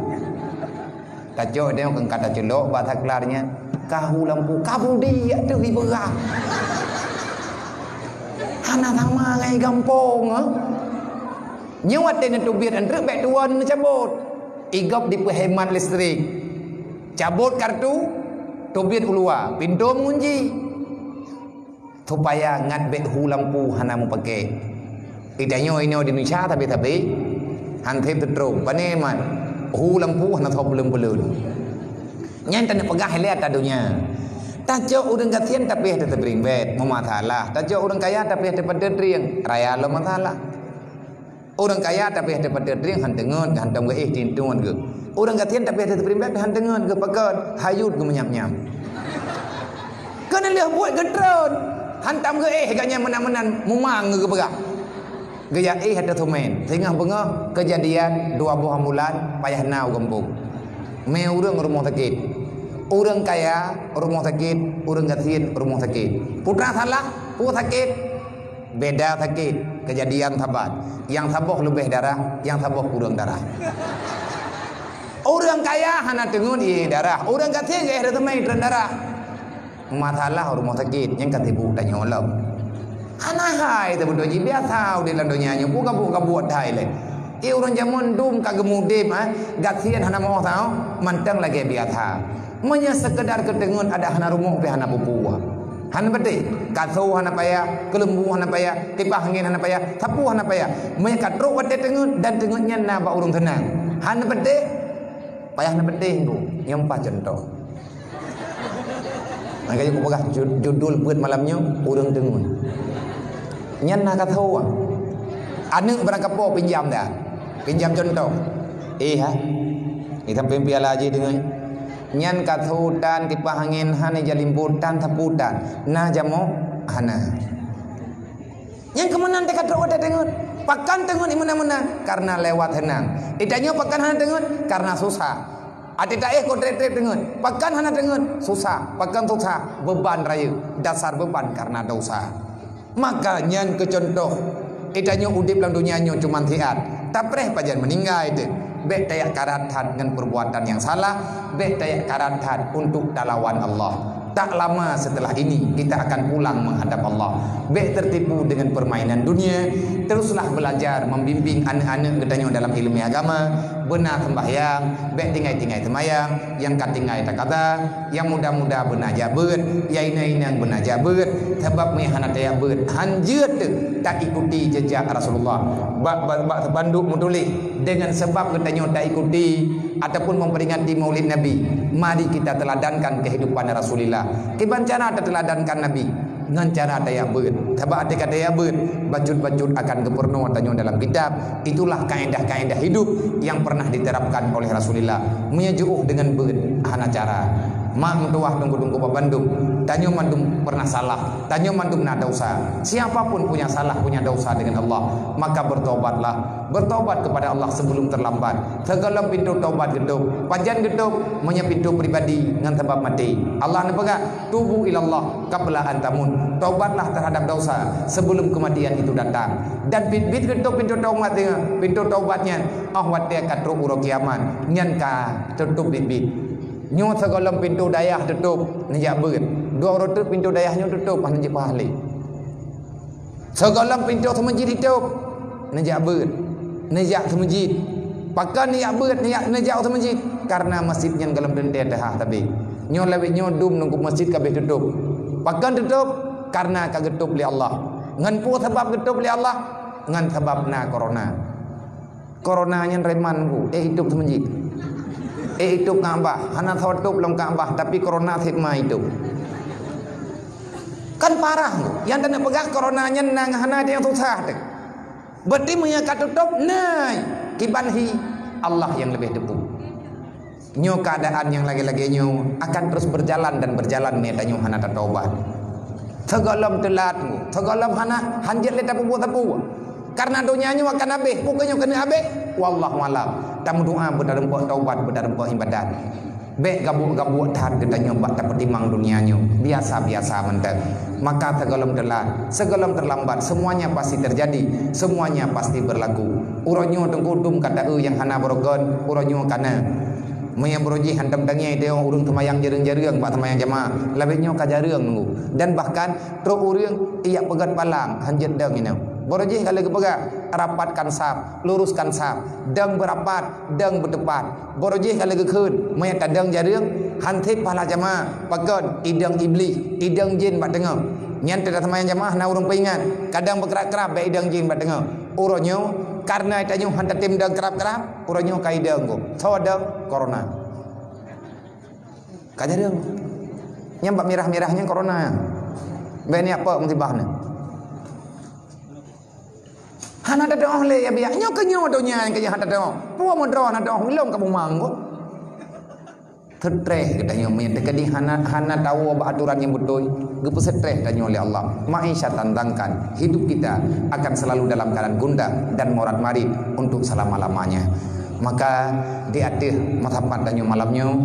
Tacok nyoe keu ka taculok bak saklar nyan. Ka hu lampu, ka budi yak teuh ibeurah. Hana sama ngai gampông, eh. Nyoe watèe neuteubiet antreuk bèk tuwoe neucabot. Igop dipeuhemat listrik. Cabot kartu, teubiet u luwa, pintoe meungunci. Supaya ngat bèk hu lampu hana meupaké. Geutanyoe inoe di Indonesia tapi-tapi han sép teutrok. Pane mat hu lampu hana soe peuleueng-peuleueng. Nyan taneuk peugah ilèe ata donya. Tacok ureueng gasien tapi hana teubri bèk, meumasalah. Tacok ureueng kaya tapi hana teupatot rieng, raya lom masalah. Ureueng kaya tapi hana teupatot rieng han teungeut, han tom geuéh tintuan geuh. Ureueng gasien tapi hana teubri bèk han teungeut geuh pakon, hayut geuh meunyam-nyam. Keuneulheueh buet geutreun, han tom geuéh gobnyan meunan-meunan mumang geupeugah. Geujak éh ateueh seumén, singoh beungoh keujadian dua boh ambulan payah na u gampông. Mé ureueng rumoh sakét. Ureueng kaya rumoh sakét, ureueng gasien rumoh sakét. Putra salah, peue sakét? Beda sakét, keujadian saban. Nyang saboh leubeh darah, nyang saboh kureueng darah. Ureuëng kaya hana teungeut ié darah, ureuëng gasien geuéh reuteumé treun darah. Masalah rumoh sakét nyang ka sibuk tanyoe lom. Hana hai teubeutôi jih, biasa udeb lam donya nyoe, peue gabuek-gabuek that ilée. Ié ureuëng jameun dum ka geumudeb, ha, gasien hana meuoh sahoe, mantong lagée biasa. Meunyoe seukeudar keuteungeut adak hana rumoh pih hana peue-peue. Hana peudeh, kaso hana payah, keuleumbu hana payah, kipah angén hana payah, sapeue hana payah. Meunyoe ka trok watée teungeut dan teungeut nyan na bak ureuëng seunang. Hana peudeh, payah hana peudeh tu. Nyang paih cuntoh. Maka yuk peugah ju-, judul buet malam nyoe, ureuëng teungeut. Nyan na kaso. Aneuëk barangkapeue pinjam dah. Pinjam cuntoh. Eh, ha? Ni sampai piala aja dengar. Nyan kaso tan kipah angén hana jalimbot tan sapeue tan. Na jamoe hana. Nyang keumeunan teuka trok watée teungeut. Pakon teungeut meunan-meunan? Karena lewat seunang. Itanyoe pakon hana teungeut? Karena susah. Até taéh ko treb-treb teungeut. Pakon hana teungeut? Susah. Pakon susah? Beban rayeuk. Dasar beban karena dosa. Maka nyan keu cuntoh, itanyoe udeb lam donya nyoe cuman siat. Tapreh pajan meuninggai teuh. Bék tajak karat that ngon perbuatan nyang salah, bék tajak karat that untuk talawan Allah. Tak lama setelah ini, kita akan pulang menghadap Allah. Bék tertipu dengan permainan dunia. Teruslah belajar membimbing aneuk-aneuk geutanyoe dalam ilmu agama. Beuna sembahyang, bék tinggai-tinggai sembahyang, nyang ka tinggai takada, nyang muda-muda beuna jak beuet, nyang inong-inong beuna jak beuet. Sabab meunyo hana tajak beuet, hanjeuet teuh taikuti jejak Rasulullah. Bak, bak, bak spanduk meutuléh, dengan sebab geutanyoe taikuti ataupun memperingati Maulid Nabi, mari kita teladankan kehidupan Rasulullah. Kiban cara tateladankan Nabi? Ngon cara tajak beuet. Sabab até ka tajak beuet, bacut-bacut akan geupeurunoe tanyoe dalam kitab. Itulah kaedah-kaedah hidup yang pernah diterapkan oleh Rasulullah. Meunyo jiôh deungon beuet, hana cara. Mak meutuwah teungku-teungku bandum, tanyoe mandum pernah salah, tanyoe mandum na dosa. Siapa pun punya salah, punya dosa dengan Allah, maka bertobatlah. Bertobat kepada Allah sebelum terlambat. Sigohlom pintoe tobat geutôp. Pajan geutôp? Meunyo pintoe pribadi ngon sabab maté. Allah neupeugah, "Tubu ilallah qabla an tamut." Tobatlah terhadap dosa sebelum kematian itu datang. Dan biet-biet geutôp pintoe tobat nyan, pintoe tobat nyan, 'oh watée ka trok uroe kiamat, nyan ka teutôp biet-biet. Nyoe sigohlom pintoe dayah teutôp, neujak beuet. Dua uroe teuk pintoe dayah nyoe teutôp, hana jeuet paih lé. Sigohlom pintoe seumeujid itôp, neujak beuet, neujak seumeujid. Pakon neujak beuet, neujak, neujak seumeujid? Karena masjid nyan gohlom teuntée teuhah sabe. Nyoe lawét nyoe dum nunggu masjid ka abéh teutôp. Pakon teutôp? Karena ka geutôp lé Allah. Ngon peue sabab geutôp lé Allah? Ngon sabab na corona. Corona nyan reman ku, eh, itôp seumeujid. Eh, itôp Ka'bah, hana soe tôp lom Ka'bah, tapi corona sit ma itôp. Kan parah tu. Nyang taneuk peugah corona nyan na hana nyang susah teuh. Berarti meunyo ka teutôp, nai, kiban hi, Allah nyang leubeh teupeu. Nyoe keuadaan nyang lagée-lagée nyoe akan terus berjalan dan berjalan meunyo tanyoe hana tatobat. Sigohlom teulat, sigohlom hana, hanjeuet lé tapeubuet sapeue. Karena donya nyoe akan abéh, peue nyoe keuneuk abéh? Wallahu alam. Tameudoa beutareumpok taubat, beutareumpok ibadat. Bék gabuek-gabuek that geutanyoe bak tapeutimang donya nyoe, biasa-biasa mantong. Maka sigohlom teulat, sigohlom terlambat, semuanya pasti terjadi, semuanya pasti berlaku. Uroe nyoe teungku dum ka taeu nyang hana beurukon, uroe nyoe ka na. Meunyo baroe jih hantom tangieng teuh ureuëng seumayang jareueng-jareueng bak seumayang jamaah, lawét nyoe ka jareueng nunggu. Dan bahkan trok ureuëng ijak peugét palang, hanjeuet dong inoe. Baroe jih ka lheueh geupeugah, rapatkan saf, luruskan saf, dong beurapat, dong beuteupat. Baroe jih ka lheueh geukheun, meunyo tadong jareueng, han sép pahala jamaah, pakon, idong iblih, idong jén bak teungoh. Nyan teuh seumayang jamaah na ureuëng peuingat, kadang beukrab-krab bak idong jén bak teungoh. Uroe nyoe, kareuna tanyoe han tatem dong krab-krab, uroe nyoe ka idong gob. Soe dong? Corona. Ka jareueng. Nyang bak mirah-mirah nyan corona. Bék ni apa musibah ni? Hana teudoh lé ya biak. Nyoe keu nyoe donya nyang keu hana teudoh. Peue meudroe hana teudoh, ulôn ka bumang ko. Stress geutanyoe meunyo teukeudi hana, hana tawoe bak aturan nyang beutôi, geupeustress tanyoe lé Allah. Maisha tantangkan, hidup kita akan selalu dalam keadaan gundah dan morat-marit untuk selama-lamanya. Maka di ateueh meusapat tanyoe malam nyoe,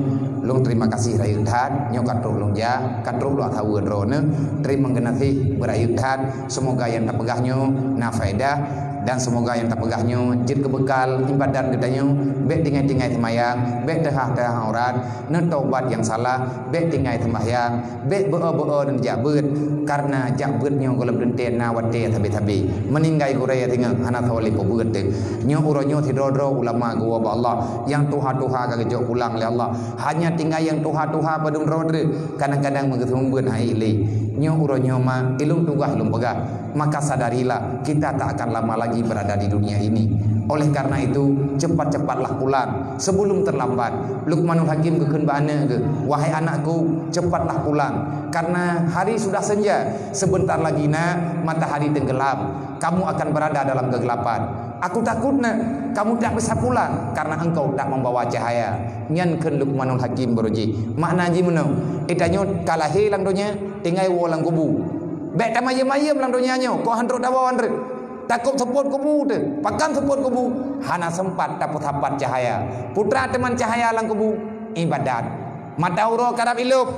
lôn terima kasih rayeuk that, nyoe ka trok lôn jak, ka trok lôn saweue droeneuh, teurimong geunaséh beurayeuk that, semoga nyang tapeugah nyoe na faedah, dan semoga nyang tapeugah nyoe jeuet keu beukal ibadat geutanyoe, bék tinggai-tinggai seumayang, bék teuhah-teuhah aurat, neutobat nyang salah, bék tinggai seumayang, bék beu-o-beu-o neujak beuet, kareuna jak beuet nyoe gohlom teuntée na watée sabe-sabe. Meuninggai gurée singoh hana soe lé peubeuet teuh. Nyoe uroe nyoe sidroe-droe ulama geuwoe bak Allah, nyang tuha-tuha ka geujok pulang lé Allah. Hanya tinggai nyang tuha-tuha padum droe treuk, kadang-kadang meugeuseumeubeuet hai lé. Nyoe uroe nyoe ma ilôn tugaih lôn peugah. Maka sadarilah, kita tak akan lama lagi berada di dunia ini. Oleh karena itu, cepat-cepatlah pulang sebelum terlambat. Luqmanul Hakim geukheun bak aneuëk geuh, "Wahai anakku, cepatlah pulang, karena hari sudah senja. Sebentar lagi na matahari tenggelam. Kamu akan berada dalam kegelapan. Aku takut na kamu tak bisa pulang karena engkau tak membawa cahaya." Nyan kheun Luqmanul Hakim baroe jih. Makna jih meunoe, geutanyoe ka lahé lam donya, tinggai woe lam kubu. Bék tamayem-mayem lam donya nyoe, kon han trok tawoe han treuk. Takot seupôt kubu teuh, pakon seupôt kubu? Hana sempat tapeusapat cahaya. Peue teuma cahaya lam kubu? Ibadat. Mata uroe karab ilôb.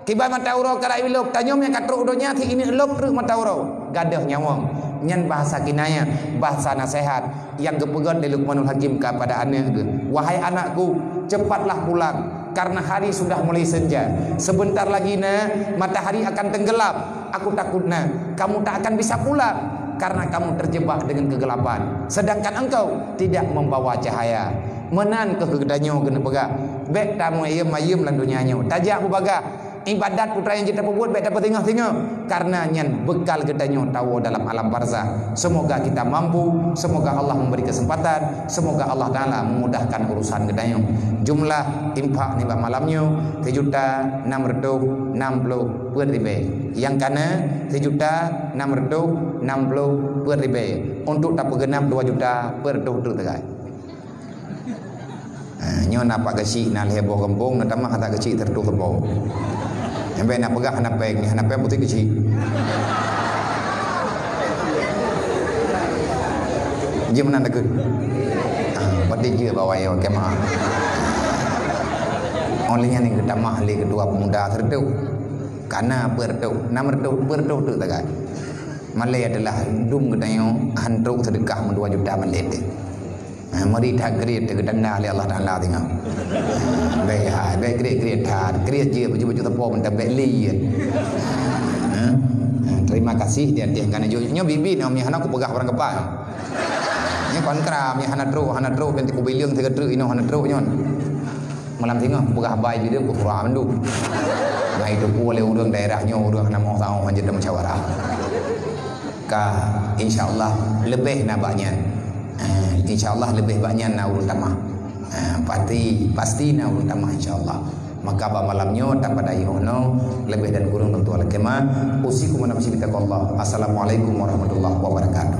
Kiban mata uroe karab ilôb, tanyoe nyang ka trok donya si ineuk lôb treuk mata uroe. Gadôh nyawöng. Nyan bahasa kinayah, bahasa naseuhat nyang geupeugét lé Luqmanul Hakim kepada aneuëk geuh, "Wahai anakku, cepatlah pulang, karena hari sudah mulai senja. Sebentar lagi na matahari akan tenggelam. Aku takut na kamu tak akan bisa pulang karena kamu terjebak dengan kegelapan, sedangkan engkau tidak membawa cahaya." Meunan keuh geutanyoe keuneuk peugah, bék tamayem-mayem lam donya nyoe. Tajak beubagaih ibadat peue nyang jeuet tapeubuet, bék tapeusingoh-singoh, karena nyan beukal geutanyoe tawoe dalam alam barzakh. Semoga kita mampu, semoga Allah memberi kesempatan, semoga Allah Taala memudahkan urusan geutanyoe. Jumlah infak nibak malam nyoe sijuta nam reutôh nam ploh peuet ribée. Nyang ka na sijuta nam reutôh nam ploh peuet ribée. Untuk tapeugeunap dua juta peuet reutôh treuk teugai. Ha, nyoe na pak keuchik na lhée boh gampông, na tamah ata keuchik teureutôh teuboh. Nyang bék na peugah hana péng, hana péng putih keuchik. Jeuet meunan takheun. Ha, berarti jeuet bak awai kemah. Oleh nyan geutamah lé ketua pemuda teureutôh. Ka na peuet reutôh, nam reutôh, peuet reutôh treuk teugai. Malée adalah dum geutanyoe han trok seudeukah meudua juta malée teuh. Ha, meuri that kriet teuh geutanda lé Allah Taala singoh. Bék ha, bék kriet-kriet that, kriet jeuet baju-baju teupom mantong bék li. Ha? Ha, terima kasih di ateueh kana jok. Nyoe bibi nyoe meuhana kupeugah barang keupai. Nyoe kon kram, nyoe hana trok, hana trok, binti kubileung sigoe treuk inoe hana trok nyoe. Malam singoh peugah bai bideung ku surah mandum. Ngai teupeu lé ureuëng daerah nyoe ureuëng hana moh saoh hanjeuet dan musyawarah. Ka, insya Allah leubeh na bak nyan. Eh, insya Allah leubeh bak nyan na ureuëng tamah. Eh, pasti, pasti na ureuëng tamah insya Allah. Maka bak malam nyoe tapada yoh nyoe leubeh dan kureueng lôn tuan lakée ma. Usikum wa nafsi bitaqwallah. Assalamualaikum warahmatullahi wabarakatuh.